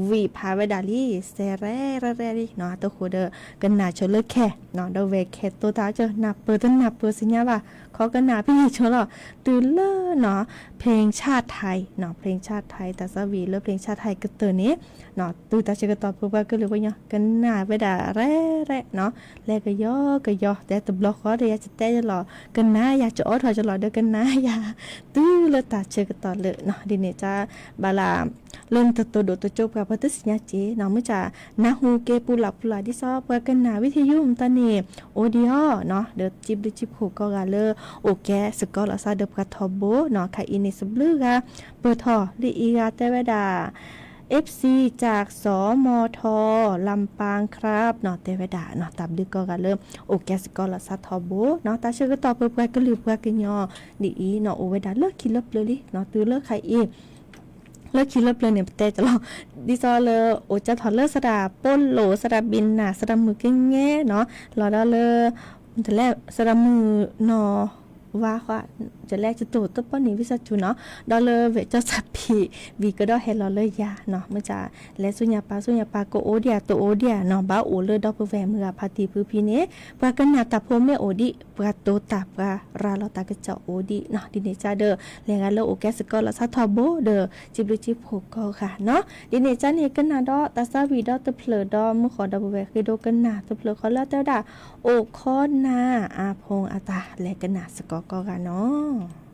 ဝံၣ်ဖးဝဲဒၣ်လံ စဲးရဲၣ်ရဲၣ်ရဲၣ်လံနီၤ အတဃိဒီး ကနၣ်ဆိလၢခဲနီၤ ဒီးဝဲခဲတိၤတၢ်ကၢၢ် နၢ်ပၢၢ်တနၢ်ပၢၢ်စံညါဘၣ် ခီကနၣ်ဖဲန့ၣ်ဆိလီၤ တုၤလၢနီၤ เพลงชาติไทยနီၤ เพลงชาติไทย တၢ်သးဝံၣ်လၢ เพลงชาติไทย ကတၢၢ်န့ၣ် တုၤတၢ်ဆၢကတီၢ်ပှၤကလုာ်ပှၤကညီ ကနၣ်ဝဲဒၣ်ရဲၣ်ရဲၣ်နီၤ လဲၤကယီကယီ တဲတဘျီဃီဒီးယၤကတဲယလီၤ ကနၣ်ယၤကအိးထီၣ်ကလီၤဒီးကနၣ်ယၤ တုၤလၢတၢ်ဆၢကတီၢ်လၢနီၤ ဒ်န့ၣ်က ဘၣ်လၢ လၢနတတိၢ်ဒိၣ်တိၢ်ကၠိပှၤ ပှၤတသ့ၣ်ညါက့နီၤ မ့ၢ်က နၢ်ဟူက့ၤပူၤလၢ်ပူၤလၢ် ဒ်သိးပှၤကနၣ်ဝံထံယုမတၤန့ၣ် အိၣ်ဒံးအီၤနီၤ ဒီးစံးဘျုးစံးဖှိၣ်ကိးဂၤလၢ အိၣ်ကဲစ့ၢ်ကီးလီၤစးဒီးပှၤထီဘိနီၤ ခဲအံၤန့ၣ် စဘျုးဂၤ ပၢၢ်ထီၣ်လၢအံၤဂၤတဲဝဲဒၣ် เอฟซี จาก สมท ลำปางครับ နီၤ တဲဝဲဒၣ်နီၤ တၢ်ဘျုးကိးဂၤလၢ အိၣ်ကဲစ့ၢ်ကီးလီၤစးထီဘိနီၤ တၢ်ဆၢကတီၢ်ပှၤကလုာ်ပှၤကညီ ဒ်အံၤနီၤ အိၣ်ဝဲဒၣ်လၢခံလၢပျၢၤလံနီၤ တုၤလၢခဲအံၤ လၢခံလၢပျၢၤန့ၣ် ပတဲကလီၤ ဒ်သိးလၢအိၣ်ကၢထီၣ်လၢသရၣ်ပိလိာ် သရၣ်ဘ့နၢ် သရၣ်မုၣ်ကငဲနီၤ လီၤဒီးလၢ တလဲ သရၣ်မုၣ်နီၢ်ဝါဃီ တလဲကတိၤတပီၢ်န့ၣ် ဝံသးစူၤနီၤ ဒီးလၢဝဲၢ်ကၠီၣ်စၣ်ဖံး ဝံၤကဒီးဟဲလီၤလၢယၤနီၤ မ့ၢ်က လဲၤဆူညါပၤဆူညါပၤ ကအိၣ်ဒံးဧါ တအိၣ်ဒံးဧါနီၤ ဘၣ်အိၣ်လၢဒီပုၢ်ဝဲၢ်မုၢ်ဂၤဖါတံၢ်ဖုဖံန့ၣ် ပှၤကနၣ်တၢ်ဖိမ့ၢ်အိၣ်ဒံး ပှၤတိၤတၢ်ပှၤရၤလီၤတၢ်ကစီၣ်အိၣ်ဒံးနီၤ ဒ်န့ၣ်ကဒီး လဲၤဂၤလၢအိၣ်ကဲစ့ၢ်ကီးလီၤစးထီဘိဒီး စံးဘျုးစံးဖှိၣ်ကိးဂၤနီၤ ဒ်န့ၣ်ကန့ၣ် ကနၣ်ဒီးတၢ်သးဝံၣ်ဒီတဖျၢၣ်ဒီး မုၢ်ဃီဒီပုၢ်ဝဲၢ်ဃ့ဒိကနၣ်တဖျၢၣ်ဃီလၢတဲဝဲဒၣ် အိၣ်ခိးနၢ်အဖိအသး လဲၤကနၣ်စ့ၢ်ကီးကိးဂၤနီၤ.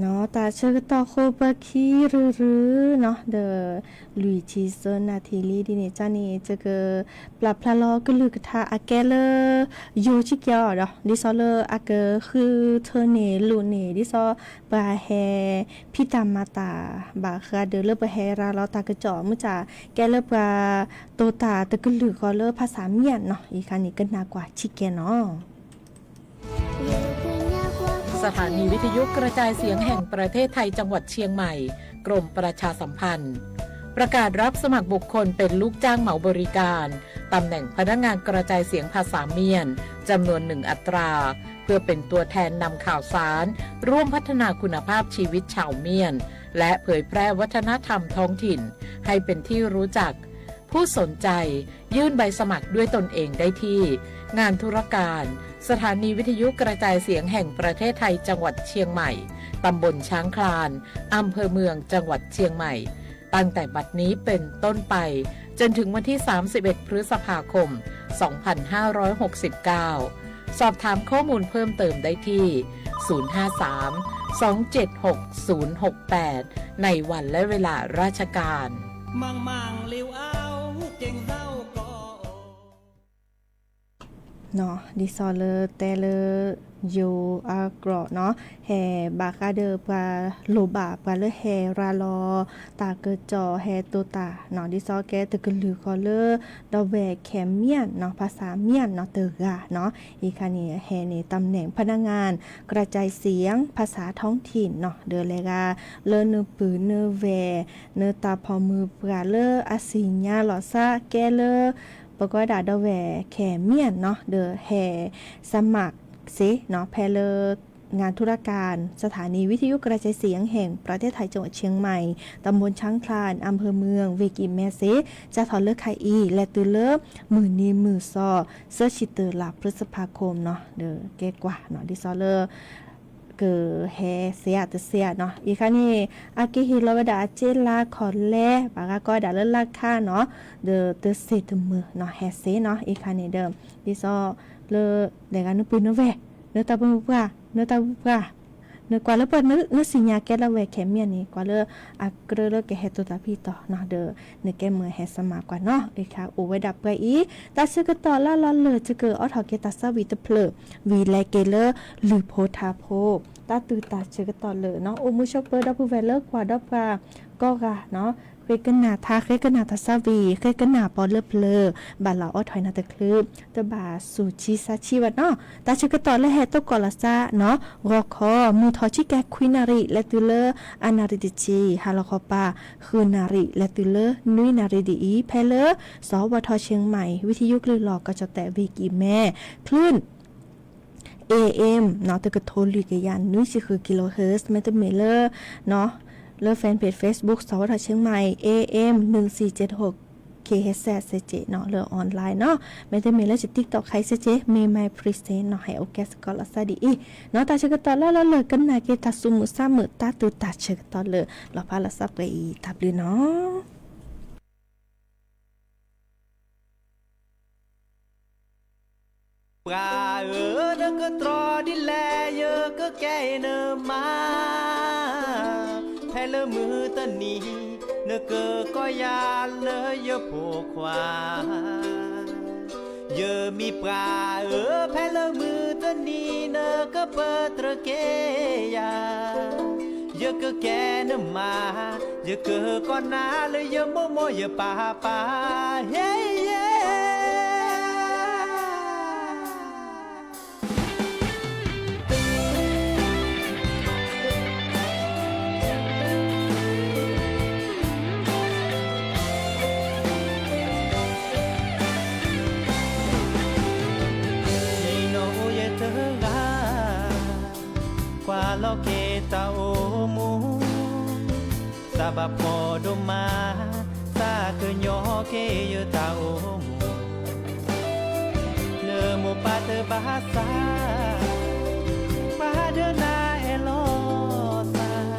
တၢ်ဆၢကတီၢ်ဃိ ပခံရုရုနီၤ ဒီး လွံၢ်ဆံသၢနၣ်ထံၣ်လံဒ်န့ၣ် ကန့ၣ် ယက ပျၢ်ဖျါလီၤကလုၢ်ကထါအကဲလၢ ယိၤဆံကဲအီၤဒီး ဒ်သိးလၢအကဃုထၢန့ၢ်လိာ်န့ၢ် ဒ်သိး ပှၤဟဲ ဖံးတၢ်မၤတၢ် ဘၣ်ဃးဒီးလၢပှၤဟဲရၤလီၤတၢ်ကစီၣ် မုၢ်ဆါ ကဲလၢပှၤ တိာ်တၢ်တကလုာ်ဃီလၢဖၣ်ဆၣ်မၠၣ်နီၤ အံၤခါန့ၣ် ကနၣ်ကွၢ်ဆံကဲနီၤ. สถานีวิทยุกระจายเสียงแห่งประเทศไทยจังหวัดเชียงใหม่ กรมประชาสัมพันธ์ ประกาศรับสมัครบุคคลเป็นลูกจ้างเหมาบริการ ตำแหน่งพนักงานกระจายเสียงภาษาเมียน จำนวนหนึ่งอัตรา เพื่อเป็นตัวแทนนำข่าวสาร ร่วมพัฒนาคุณภาพชีวิตชาวเมียน และเผยแพร่วัฒนธรรมท้องถิ่น ให้เป็นที่รู้จัก ผู้สนใจ ยื่นใบสมัครด้วยตนเองได้ที่ งานธุรการ สถานีวิทยุกระจายเสียงแห่งประเทศไทยจังหวัดเชียงใหม่ ตำบลช้างคลาน อำเภอเมืองจังหวัดเชียงใหม่ ตั้งแต่บัดนี้เป็นต้นไป จนถึงวันที่ สามสิบเอ็ด พฤษภาคม สองพันห้าร้อยหกสิบเก้า สอบถามข้อมูลเพิ่มเติมได้ที่ ศูนย์ห้าสาม สองเจ็ดหก ศูนย์หกแปด ในวันและเวลาราชการ ဒ်သိးလၢတဲလၢ ယိၤအကြၢးနီၤ ဟဲဘၣ်ဃးဒီးပှၤလိၣ်ဘၣ် ပှၤလၢဟဲရၤလီၤ တၢ်ကစီၣ်ဟဲတိာ်တၢ်နီၤ ဒ်သိးကဲတကလုာ်ဃီလၢ ဒီပုၢ်ဝဲၢ်ခဲမၠၣ်နီၤ ဖၣ်ဆၣ်မၠၣ်နီၤတဂၤနီၤ အံၤခါန့ၣ် ဟဲန့ၣ် ตำแหน่งพนักงานกระจายเสียงภาษาท้องถิ่นနီၤ ဒီးလဲၤဂၤလၢနပုၢ်နဝဲၢ် နတၢ်ဖီၣ်မုၢ်ပှၢ်လၢအစံၣ်ညါလီၤသးကဲလၢ ပကိးဝဲဒၣ်ဒီပုၢ်ဝဲၢ်ခဲမၠၣ်နီၤ ဒီးဟဲ สมัคร စ့ၢ်နီၤ ဖဲလၢ งานธุรการ สถานีวิทยุกระจายเสียงแห่งประเทศไทยจังหวัดเชียงใหม่ ตำบลช้างคลาน อำเภอเมือง ဝ့ၢ်ကံၢ်မဲစ့ၢ် စးထီၣ်လၢခါအံၤ လဲၤတုၤလၢ မုၢ်နံၤမုၢ်သီ သၢဆံတၢ လါ พฤษภาคมနီၤ ဒီးကဲကွၢ်နီၤ ဒ်သိးလၢ ကဟဲစ့ၢ်ဧါတစ့ၢ်ဧါနီၤ အံၤခါန့ၣ် အကဟ့ၣ်လီၤဝဲဒၣ်အစ့လါခီၣ်လဲ ဘၣ်ဂၤကိးဝဲဒၣ်လၢလါခါနီၤ ဒီးတစ့ၢ်တမုၢ်နီၤ ဟဲစ့ၢ်နီၤ အံၤခါန့ၣ်ဒီး ဒ်သိးလၢ လဲၤဂၤနပုၢ်နဝဲၢ် နတၢ်ပိာ်မုၣ်ပှၢ် နတၢ်ပိာ်မုၣ်ပှၢ် နကွၢ်လၢပှၤနစံၣ်ညါကဲလၢဝဲခဲမၠၣ်န့ၣ် ကွၢ်လၢအကြၢးလၢကဟဲတိာ်တၢ်ဖံးတီၤနီၤ ဒီးနကဲမုၢ်ဟဲ สมัคร ကွၢ်နီၤ အံၤခါအိၣ်ဝဲဒၣ်ပှဲၤအံၤ တၢ်ဆၢကတီၢ်လၢလီၤလၢာ် ယကအိးထီၣ်က့ၤတၢ်သးဝံၣ်တဖျၢၣ် ဝံၤလဲၤက့ၤလၢ လုၢ်ဖိထါဖိ တၢ်သူၣ်တၢ်ဆၢကတီၢ်လၢာ်နီၤ အိၣ်မူဆိးပၢၤဒီပုၢ်ဝဲၢ်လၢကွၢ်ဒီးပှၤကိးဂၤနီၤ ဃ့ကနၣ်ထါ ဃ့ကနၣ်တၢ်သးဝံၣ် ဃ့ကနၣ်ပီလၢပျၢၤ ဘၣ်လီၤအိးထီၣ်နၤတချုး တဘၣ်ဆူးဆံးဆါဆံးဘၣ်နီၤ တၢ်ဆၢကတီၢ်လၢဟဲသကိးလီၤသးနီၤ ဂီၤခီ မုၢ်ထီၣ်ဆံကဲခွံနၣ်ရံၣ် လဲၤတုၤလၢ အနၣ်ရံၣ်တဆံ ဟါလီၤခီပၤ ဃုနၣ်ရံၣ် လဲၤတုၤလၢ နွံနၣ်ရံၣ်ဒ်အံၤ ဖဲလၢ สวท เชียงใหม่ วิทยุคลื่นหลอกกระจายเสียง ဝ့ၢ်ကံၢ်မဲ คลื่น เอเอ็ม နီၤ တကထိလွံၢ်ကယၤနွံဆံဃု กิโลเฮิรตซ์ မ့တမ့ၢ်လၢ လၢ แฟนเพจเฟซบุ๊ก สวท เชียงใหม่ เอเอ็ม หนึ่งสี่เจ็ดหก เคเอชซี စ့ၢ်ကီးနီၤ လၢ online နီၤ မ့တမ့ၢ်လၢ TikTok ခဲအံၤစ့ၢ်ကီး မ့ၢ် My Princess နီၤ ဟဲအိၣ်ကဲသကိးလီၤသးဒ်အံၤ နီၤ တၢ်ဆၢကတီၢ်လၢလီၤလၢာ် ကနၣ်က့ၤတၢ်သူၣ်မုာ်သးမုာ် တၢ်သူၣ်တၢ်ဆၢကတီၢ်လၢာ် လီၤဖးလီၤသးပှဲၤအံၤ တၢ်ဘျုးနီၤ ပှၤဧၢ, နကတြီဒ်လဲၣ် ယကကဲနမါ, ဖဲလၢမုၢ်တနံၤ နကကိးယၤလၢယဖိခွါ. ယမ့ၢ်ပှၤဧၢ, ဖဲလၢမုၢ်တနံၤ နကပတြၢၤက့ၤယၤ. ယကကဲနမါ, ယကကိးနၤလၢယမိၢ်မိၢ်ယပၢ်ပၢ်, ဟ့ယဲ. နံၤနီၢ်အိၣ်ယဲတဂၤ, ကွၢ်လီၤက့ၤတၢ်အိၣ်မူ, သးဘၣ်ဖှီၣ်ဒိၣ်မး, သးကညီၤက့ၤယတၢ်အိၣ်မူ. နမိၢ်ပၢ်တဘၣ်သး, ပှၤဒၢနၤအဲၣ်လီၤသး,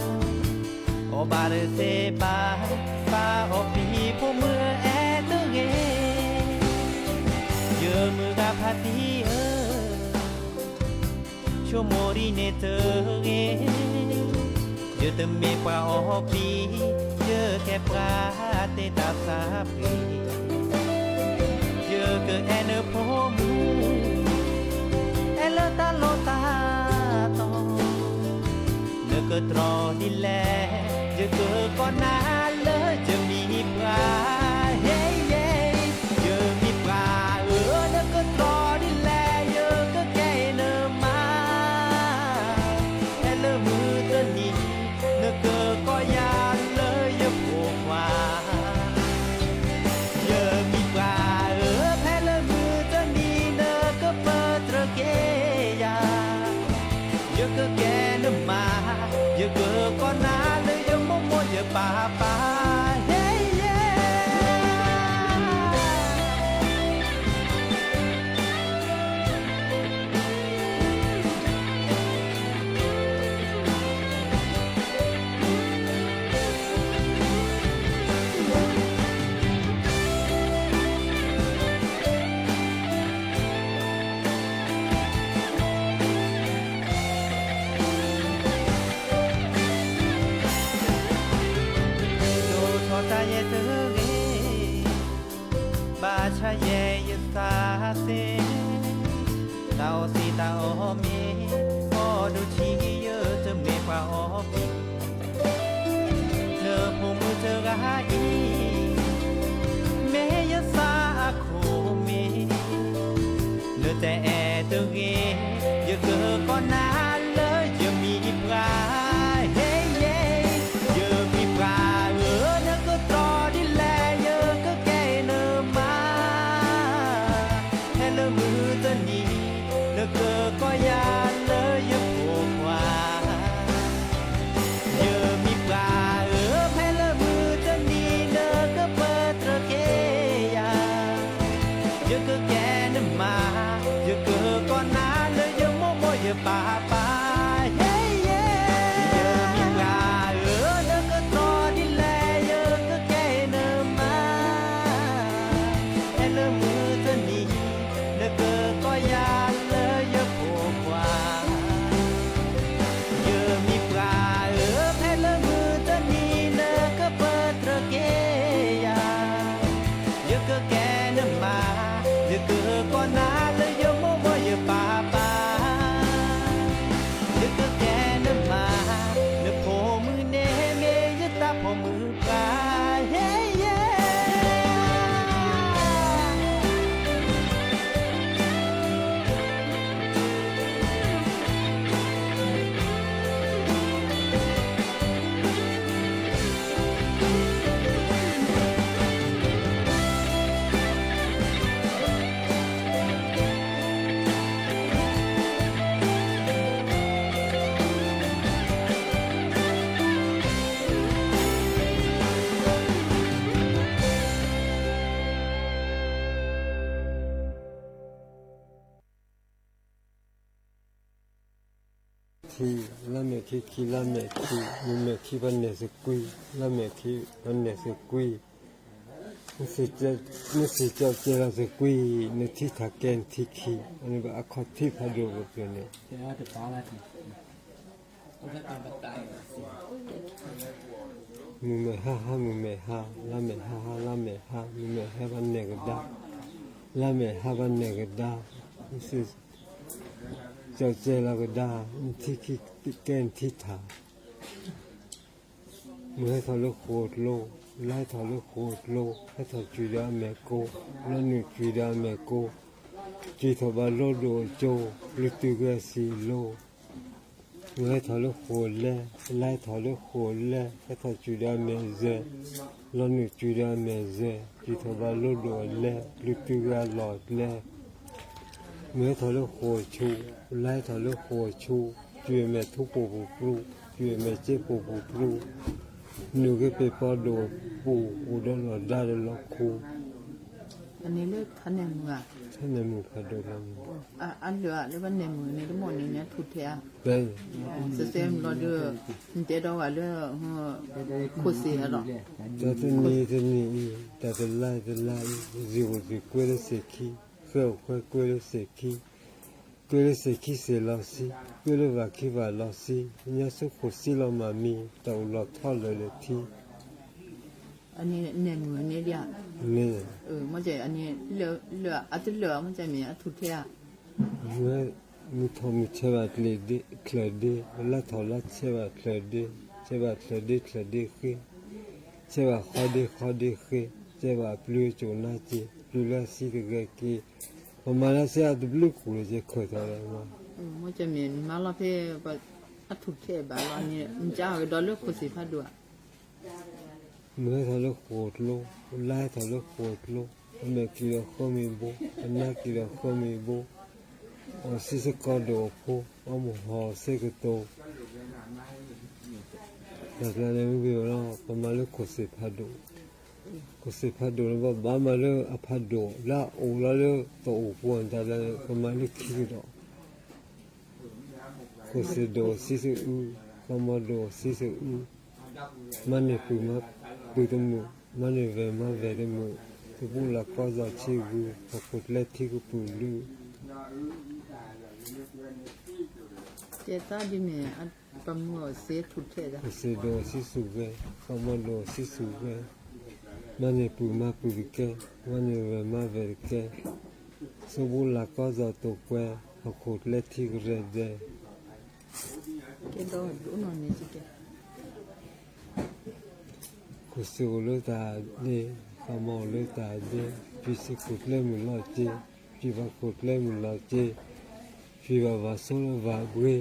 အီၣ်ဘၣ်တသ့ဘၣ်, ပၢ်အီၣ်ပံၤဖိမုၣ်အဲၣ်တဂ့ၤ, ယမုၢ်ဂၤဖါတံၢ်ဧၢ, ဆိကမိၣ်ဒ်န့ၣ်တဂ့ၤ. ယတမ့ၢ်ပှၤအီပံၤ, ယကဲပှၤသ့တၢ်သးပှ့ၤ, ယကအဲၣ်နဖိမုၣ်, အဲၣ်လၢတၢ်လီၢ်တၢ်တီ, နကတြီဒ်လဲၣ်, ယကကိးနၤလၢယမံၤပှၤ, ဟ့ယဲ, ယမံၤပှၤဧၢ, နကတြီဒ်လဲၣ်, ယကကဲနမါ ဖဲလၢမုၢ်တနံၤ, နကကိးယၤလၢယဖိခွါ, ယမံၤပှၤဧၢ, ဖဲလၢမုၢ်တနံၤ, နကပတြၢၤက့ၤယၤ, ယကကဲနမါ, ယကကိးနၤလၢယမိၢ်မိၢ်ယပၢ်ပၢ်, ဟ့ယဲ. ဒိၣ်ထီၣ်တၢ်ယဲၢ်တဂ့ၤ, ဘၣ်ဆၣ်ယဲယသးသ့, တၢ်အီၣ်စံးတၢ်အီၣ်မ့ၤ, အီၣ်ဒိၣ်ထံယတမ့ၢ်ပှၤအီပံၤ, နဖိမုၣ်တဂၤအံၤ, မ့ၢ်ယသးအခိၣ်မ့ၤ, နတအဲၣ်တဂ့ၤ, ယကကိးနၤလၢယမံၤပှၤ, ဟ့ယဲ, ယမံၤပှၤဧၢ, နကတြီဒ်လဲၣ်, ယကကဲနမါ ဖဲလၢမုၢ်တနံၤ, နကကိးယၤလၢယဖိခွါ, ယမံၤပှၤဧၢ, ဖဲလၢမုၢ်တနံၤ, နကပတြၢၤက့ၤယၤ, ယကကဲနမါ, ယကကိးနၤလၢယမိၢ်မိၢ်ယပၢ်ပၢ်, ဟ့ယဲ, ယမံၤပှၤဧၢ, နကတြီဒ်လဲၣ်, ယကကဲနမါ ဖဲလၢမုၢ်တနံၤ, နကကိးယၤလၢယဖိခွါ, ယမံၤပှၤဧၢ, ဖဲလၢမုၢ်တနံၤ, နကပတြၢၤက့ၤယၤ, ယကကဲနမါ, ယကကိးနၤလၢယမိၢ်မိၢ်ယပၢ်ပၢ်, ယကကဲနမါ, နဖိမုၣ်န့ၣ်မ့ၢ်ယတၢ်ဖိမုၣ်ပှၤ, ဟ့ယဲ. ထံ, လါမဲာ်ခံ, ခံလါမဲာ်ခံ, မုၢ်မဲာ်ခံပှၤနဲၣ်သကွံ, လါမဲာ်ခံပှၤနဲၣ်သကွံ, မ့ၢ်စံးကၠီကဲလီၤသကွံ, နထံထးကဲနထံခံ, အခီၣ်ထံးဖးဒိၣ်ကပၢၤန့ၣ် မုၢ်မဲာ်ဟါဟါ မုၢ်မဲာ်ဟါ, လါမဲာ်ဟါဟါ လါမဲာ်ဟါ, မုၢ်မဲာ်ဟါဘၣ်နဲၣ်ကဒါ, လါမဲာ်ဟါဘၣ်နဲၣ်ကဒါ, မ့ၢ်စံးကၠီကဲလီၤကဒါ, နထံခံကဲနထံထး, မုၢ်ဟဲထီၣ်လၢဃိာ်ကျိ, လါဟဲထီၣ်လၢဃိာ်ကျိ, ဟဲထီၣ်ကွံာ်ဒီးအမဲာ်ကိ, လီၤနုာ်ကွံာ်ဒီးအမဲာ်ကိ, ကွံာ်ထီၣ်ဘၣ်လိဒိၣ်အကၠိ, ဘျုးတုၤဂဲၤဆံးလိ, မုၢ်ဟဲထီၣ်လၢဃိာ်လဲ, လါဟဲထီၣ်လၢဃိာ်လဲ, ဟဲထီၣ်ကွံာ်ဒီးအမဲာ်ယဲၢ်, လီၤနုာ်ကွံာ်ဒီးအမဲာ်ယဲၢ်, ကွံာ်ထီၣ်ဘၣ်လိဒိၣ်အလဲ, ဘျုးတုၤဂဲၤလီၤလဲ မုၢ်ဟဲထီၣ်လၢဃိာ်ဆူ, လါဟဲထီၣ်လၢဃိာ်ဆူ, ကွံာ်အမဲာ်ထူပိာ်ပူၤပြူ, ကွံာ်အမဲာ်စ့ပိာ်ပူၤပြူ, နုာ်က့ၤပ့ၤပီဒိၣ်ပူၤ, အိၣ်ဒီးလီၤဒါဒီးလီၤခူ, အန့ၣ်လၢထါနဲၣ်မုၢ်ဧါ, ထါနဲၣ်မုၢ်ဖးဒိၣ်လီၤ, အလၢာ်လၢဘၣ်နဲၣ်မုၢ်န့ၣ် တမီၢ်န့ၣ် နထူၣ်ထဲဧါ, စဲစဲမုၢ်လီၤဒီး နတဲဒီးဝဲလၢ ခိၣ်စ့ၢ်ဧါဒီး, တၢ်တနံၤတနံၤအံၤ, တၢ်တလါတလါအံၤ, စ့အိၣ်စ့ကွဲလၢစ့ၢ်ခံ, ဃဲအိၣ်ဃဲကွဲလၢစ့ၢ်ခံ, ကွ့လၢစ့ၤခံစ့ၤလီၤဆံ, ကွ့လၢဘၣ်ခံဘၣ်လီၤဆံ, ညါဆူခိၣ်ဆံလီၤမၢ်မံ, တၢ်အိၣ်လီၤထီလၢာ်လၢာ်ထံ, န့ၣ်, န့ၣ်, အတလၢာ်မ့ၢ်အထူၣ်ထဲဧါ, မုၢ်ထီၣ်မုၢ်ဆဲးဘၣ်ချၢၣ်ဒ့, လါထီၣ်လါဆဲးဘၣ်ချၢၣ်ဒ့, ဆဲးဘၣ်ချၢၣ်ဒ့ချၢၣ်ဒ့ဃ့, ဆဲးဘၣ်ဃီဒ့ဃီဒ့ဃ့, ဆဲးဘၣ်အပျုၤအစိၣ်နါက့, ပျုၤလၢအဆံတဂဲၤက့, ပမၤလၢဆဲးအတဘျုးခိၣ်လၢကဲခၢၣ်ထီၣ်လၢမၤ, မ့ၢ်ကမ့ၢ်မၤလီၤဖဲ အထူၣ်ထဲဘၣ်လီၤန့ၣ် နကကဒီးလၢခိၣ်စ့ၣ်ဖးဒိၣ်ဧါ မုၢ်ဟဲထီၣ်လၢဃိာ်ကျိ, လါဟဲထီၣ်လၢဃိာ်ကျိ, အမဲာ်က့ၤဒီးဃၢမံၤဘိ, အနါက့ၤဒီးဃၢမံၤဘိ, အီၣ်ဆံးစ့ၢ်ကီးဒိၣ်အဖိ, အီမိၢ်ဟီၣ်စ့ကတိၤ, တၢ်ကျါန့ၣ်မ့ၢ်ဂ့ၤလီၤ ပမၤလၢခိၣ်စ့ၣ်ဖးဒိၣ်, ခိၣ်စ့ၣ်ဖးဒိၣ်န့ၣ် ပဘၣ်မၤလၢအဖးဒိၣ် လၢအအိၣ်လီၤလၢတအိၣ်ပူၤ တၢ်ကျါန့ၣ် ပမၤလၢခံကဒီး ခိၣ်စ့ၣ်ဒိၣ်အီၣ်ဆံးစ့ၣ်အူ, ဃီမီဒိၣ်အီၣ်ဆံးစ့ၣ်အူ, မၤန့ၢ်ပုၢ်မၤပုၢ်တမုာ်, မၤန့ၢ်ဝဲၢ်မၤဝဲၢ်တမုာ်, တဘူၣ်လၢ်ကီၢ်စီၤဆံးဂုၤ, ဟီၣ်ခိၣ်ကျဲထံကပုာ်လုာ်, ကဲသးဒ်န့ၣ်, ခိၣ်စ့ၣ်ဒိၣ်အီၣ်ဆံးစ့ၣ်ဂဲၤ, ဃီမီဒိၣ်အီၣ်ဆံးစ့ၣ်ဂဲၤ, မၤန့ၢ်ပုၢ်မၤပုၢ်တကဲ, မၤန့ၢ်ဝဲၢ်မၤဝဲၢ်တကဲ, စိဘိလၢ်ကီၢ်စီၤတိာ်ကွဲ, ဟီၣ်ခိၣ်ကျဲထံကရဲၣ်ဒဲး ခိၣ်စ့ၣ်အိၣ်လၢတၢ်ဒ့, ဃီမီအိၣ်လၢတၢ်ဒ့, ပျံၤစ့ၢ်ခိၣ်ကျဲမုၢ်လီၤစ့, ပျံၤဘၣ်ခိၣ်ကျဲမုၢ်လီၤစ့, ပျံၤဘၣ်ဘၣ်ဆိလၢဘၣ်ဘှ့,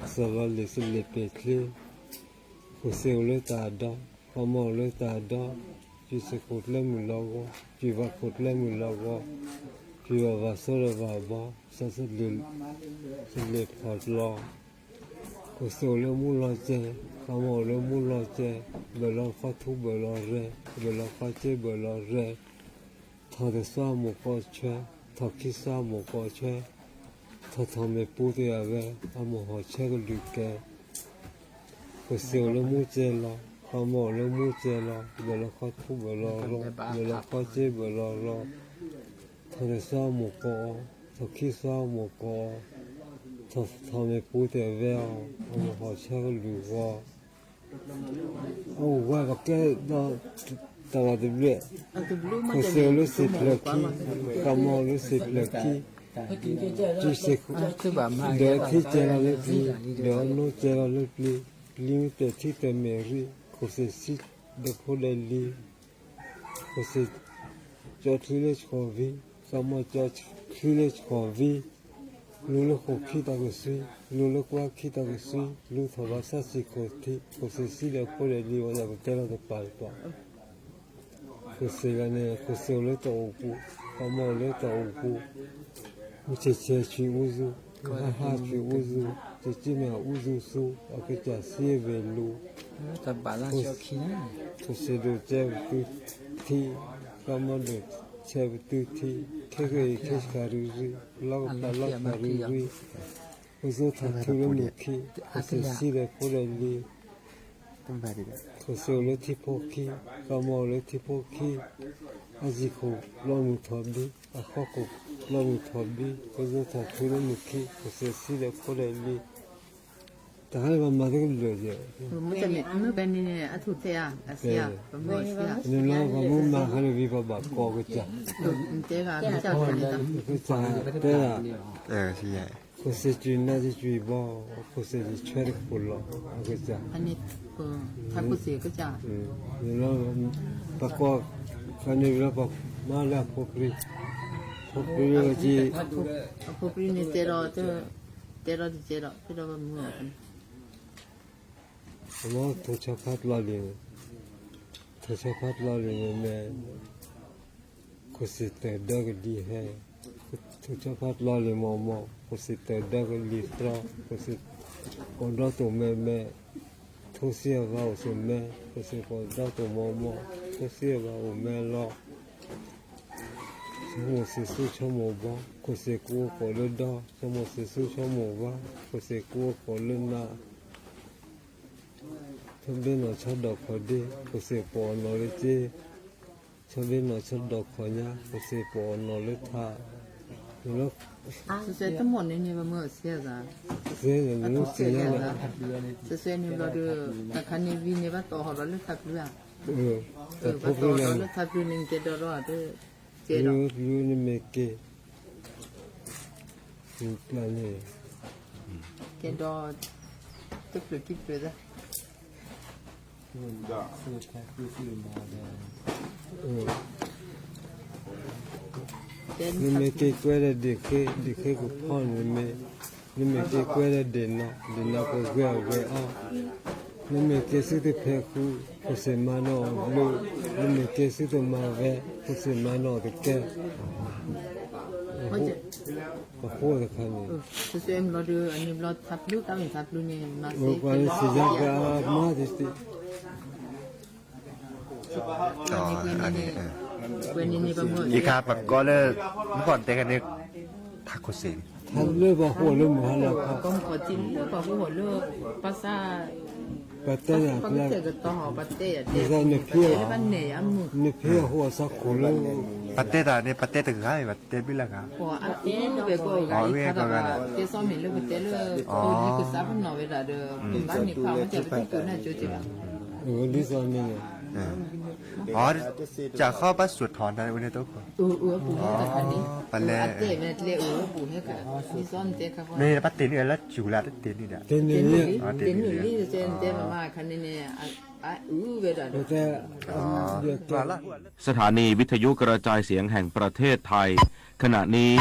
စၢၤလီၤလ့ၣ်စလ့ၣ်ပဲာ်ချ့, ခိၣ်စ့ၣ်အိၣ်လၢတၢ်ဒီ, ဃီမီအိၣ်လၢတၢ်ဒီ, ပျံၤစ့ၢ်ခိၣ်ကျဲမုၢ်လီၤဂီၤ, ပျံၤဘၣ်ခိၣ်ကျဲမုၢ်လီၤဂီၤ, ပျံၤဘၣ်ဘၣ်ဆိလၢဘၣ်ဘှီ, စၢၤလ့ၣ်ဖီၣ်လီၤ ခိၣ်စ့ၣ်အိၣ်လၢမူလီၤစဲး, ဃီမီအိၣ်လၢမူလီၤစဲး, ဘၢၣ်လီၤခီထူဘၢၣ်လီၤရဲၣ်, ဘၢၣ်လီၤခီစ့ဘၢၣ်လီၤရဲၣ်, ထီၣ်တစွါမိၢ်ကီၢ်ဆွဲ, ထီၣ်ခံစွါမိၢ်ကီၢ်ဆွဲ, ထီၣ်ထီၣ်မ့ၢ်ပူတယၢ်ဝဲ, အမိၢ်ဟီၣ်ဆၢကဒုးကဲ, ခိၣ်စ့ၣ်အိၣ်လၢမူစဲးလီၤ, ဃီမီအိၣ်လၢမူစဲးလီၤ, ဘၢၣ်လီၤခီထူဘၢၣ်လီၤရဲၣ်, ဘၢၣ်လီၤခီစ့ဘၢၣ်လီၤရဲၣ်, ထီၣ်တစွါမိၢ်ကီၢ်အီၤ, ထီၣ်ခံစွါမိၢ်ကီၢ်အီၤ, ထီၣ်ထီၣ်မ့ၢ်ပူတယၢ်ဝဲအီၤ, အမိၢ်ဟီၣ်ဆၢကဒုးဂီၤ အဝဲပကဲဒီးတၢ်ဘၣ်တဘျုး, ခိၣ်စ့ၣ်အိၣ်လၢစ့ၣ်ဖျၢၣ်ခံ, ဃီမီအိၣ်လၢစ့ၣ်ဖျၢၣ်ခံ, ပျံၤစ့ၢ်ခိၣ်, ဒီးထံကဲလီၤလၢပျံၤ, ဒီးအနိကဲလီၤလၢပျံၤ, ပျံၤမ့ၢ်တဲာ်ထံတဲာ်မဲာ်ရံ, ခိၣ်စ့ၣ်ဆံးဒီးဖိဒီးလံၤ ခိၣ်စ့ၣ်ကၠီချံလၢဆှီၣ်ဝံၤ, ဃီမီကၠီချံလၢဆှီၣ်ဝံၤ, လူၤလၢဃိာ်ခံတၢ်ကစွံ, လူၤလၢကွၢ်ခံတၢ်ကစွံ, လူၤထီၣ်ဘၣ်ဆၣ်စ့ၢ်ခိၣ်ထံး, ခိၣ်စ့ၣ်ဆံးဒီးဖိဒီးလံၤ ပှၤကတဲလီၤတပာ်တပာ်, ခိၣ်စ့ၣ်ဂၤန့ၣ် ခိၣ်စ့ၣ်အိၣ်လၢတၢ်အိၣ်ပူၤ, ဃီမီအိၣ်လၢတၢ်အိၣ်ပူၤ, မုၢ်ဆဲးဆဲးဆံးအူစူၤ, မုၢ်ဟါဟါဆံးအူစူၤ, တကံၢ်မ့ၢ်အူစူၤဆူအကစၢ်စံးအဝဲလူၤ ခိၣ်စ့ၣ်ဒိၣ်စဲးပတုၤထံ, ဃီမီဒိၣ်စဲးပတုၤထံ, ခဲကနံၣ်အံၤခဲဆှးရုံရုံ, လီၤကပျၢ်လီၤဆှးရုံရုံ, ပစိထီၣ်ထူလၢမုၢ်ခံ, ခိၣ်စ့ၣ်ဆံးဒီးဖိဒီးလံၤ, ခိၣ်စ့ၣ်အိၣ်လၢထံဖိခံ, ဃီမီအိၣ်လၢထံဖိခံ, အယံၤခိၣ်လီၤမုၢ်ထီၣ်ဘံ, အဃီခိၣ်လီၤမုၢ်ထီၣ်ဘံ, ပစိထီၣ်ထူလၢမုၢ်ခံ, ခိၣ်စ့ၣ်ဆံးဒီးဖိဒီးလံၤ တၢ်ဟါလၢပမၤသ့ကဘျၢၣ်ယဲၢ်, မ့ၢ်န့ၣ်အထူၣ်ထဲဧါ, နလီၤပှၤမူမၤဟါလၢဝံၤပှၤဘၣ်ကိးကစၢ်, ကစၢ်တဲဒၣ်, ခိၣ်စ့ၣ်ကွံာ်နါစ့ၢ်ကွံာ်ဘီ, ခိၣ်စ့ၣ်တဆၢတခိၣ်လီၤ, အကစၢ်, နလီၤ, ပှၤကိး, ဖဲန့ၣ်လီၤပှၤမၤလၢအဖိပြံ, ဖိပြံလၢကစ့ၢ်, အဖိပြံန့ၣ်တဲဒီး, တဲဒီးတကဲဒီး, တဲဒီးပမူအီၤ အမ့ၢ်ထိၣ်ဆီဖးတလီၤလံၤန့ၣ်, ထိၣ်ဆီဖးတလီၤလံၤန့ၣ်မ့ၢ်, ခိၣ်စ့ၣ်တၢ်ဒၢကဒံဟဲ, ထိၣ်ဆီဖးတလီၤလံၤမ့ၢ်မ့ၢ်, ခိၣ်စ့ၣ်တၢ်ဒၢကလံၤတြီ, ခိၣ်စ့ၣ်ကိးဒီတိၢ်မဲမဲ, ထိၣ်စံးအဂၤအိၣ်စ့ၢ်မဲ, ခိၣ်စ့ၣ်ကိးဒီတိၢ်မ့ၢ်မ့ၢ်, ထိၣ်စံးအဂၤအိၣ်မဲလီၤ ဆိကမိၣ်စ့ၢ်ဆူဆိကမိၣ်ဘီ, ခိၣ်စ့ၣ်ကူအိၣ်ကိးလၢဒီ, ဆိကမိၣ်စ့ၢ်ဆူဆိကမိၣ်ဘီ, ခိၣ်စ့ၣ်ကူအိၣ်ကိးလၢနး, ဆီဘ့နီၣ်ဆီဒီၣ်ခီၣ်ဒ့, ခိၣ်စ့ၣ်ပိာ်အီၤနီၣ်လၢစ့, ဆီဘ့နီၣ်ဆီဒီၣ်ခီၣ်ညါ, ခိၣ်စ့ၣ်ပိာ်အီၤနီၣ်လၢထး လၢ စဲတမီၢ်န့ၣ်န့ၣ် ပမ့ၢ်အီၤစဲအသး, စဲန့ၣ်ဘျီဒီး တခါန့ၣ်ဝံၤန့ၣ် ဘၣ်တီၢ်ဟီၣ်ဒီးလၢထးပျုၢ်ဧါ, ဘၣ်တီၢ်ဟီၣ်ဒီးလၢထးပျုၢ်န့ၣ် ကဲဒီးဒီး ကဲဒီး နမ့ၢ်က့ၤ န့ၣ် ကဲဒီး တဖျၢၣ်ခံဖျၢၣ်သၢ နမ့ၢ်က့ၤကွဲဒီးဒ့ၣ်ဃ့, ဒ့ၣ်ဃ့ကဖီန့ၣ်မ့ၢ်, နမ့ၢ်က့ၤကွဲဒီးဒ့ၣ်နီၢ်, ဒ့ၣ်နီၢ်ကဂဲၤအီၣ်ဂဲၤအီ, နမ့ၢ်က့ၤဆူသုဖဲဃု, ဖိစ့ၣ်မါနီၢ်အီၤဘျုး, နမ့ၢ်က့ၤဆူသုမါဝဲ, ဖိစ့ၣ်မါနီၢ်အီၤတကဲ, အဃိတခါန့ၣ် ပှၤလၢစံးယါကမၤတသ့, ယခါပကိးလၢ မုၢ်ကီၢ်တဲကန့ၣ် ထးခိၣ်စ့ၣ်န့ၣ် ထးလၢပှၤဟိၣ်လၢမုၢ်ဟါလီၤခီ, ပှၤတဲယၤ, နဖံးအဟိၣ်အဆၢခိၣ်လၢ ပတဲတၢ်န့ၣ် ပတဲတဂၤအံၤ ပတဲဘၣ်လၢဂၤ, အဝဲကီၢ်ဂၤလၢ ဒ်သိးမ့ၢ်န့ၣ် အီ ကၢ်ဃီဘၣ်စိာ်ထီၣ်နၤဝဲန့ၣ်တအိၣ်ခိၣ်, ပလဲၤ မ့ၢ်ဘၣ်တ့ၢ်န့ၢ်လၢစူၤလၢတ့ၢ်န့ၢ်ဒၣ်, တ့ၢ်န့ၢ်လံ, สถานีวิทยุกระจายเสียงแห่งประเทศไทย ขณะนี้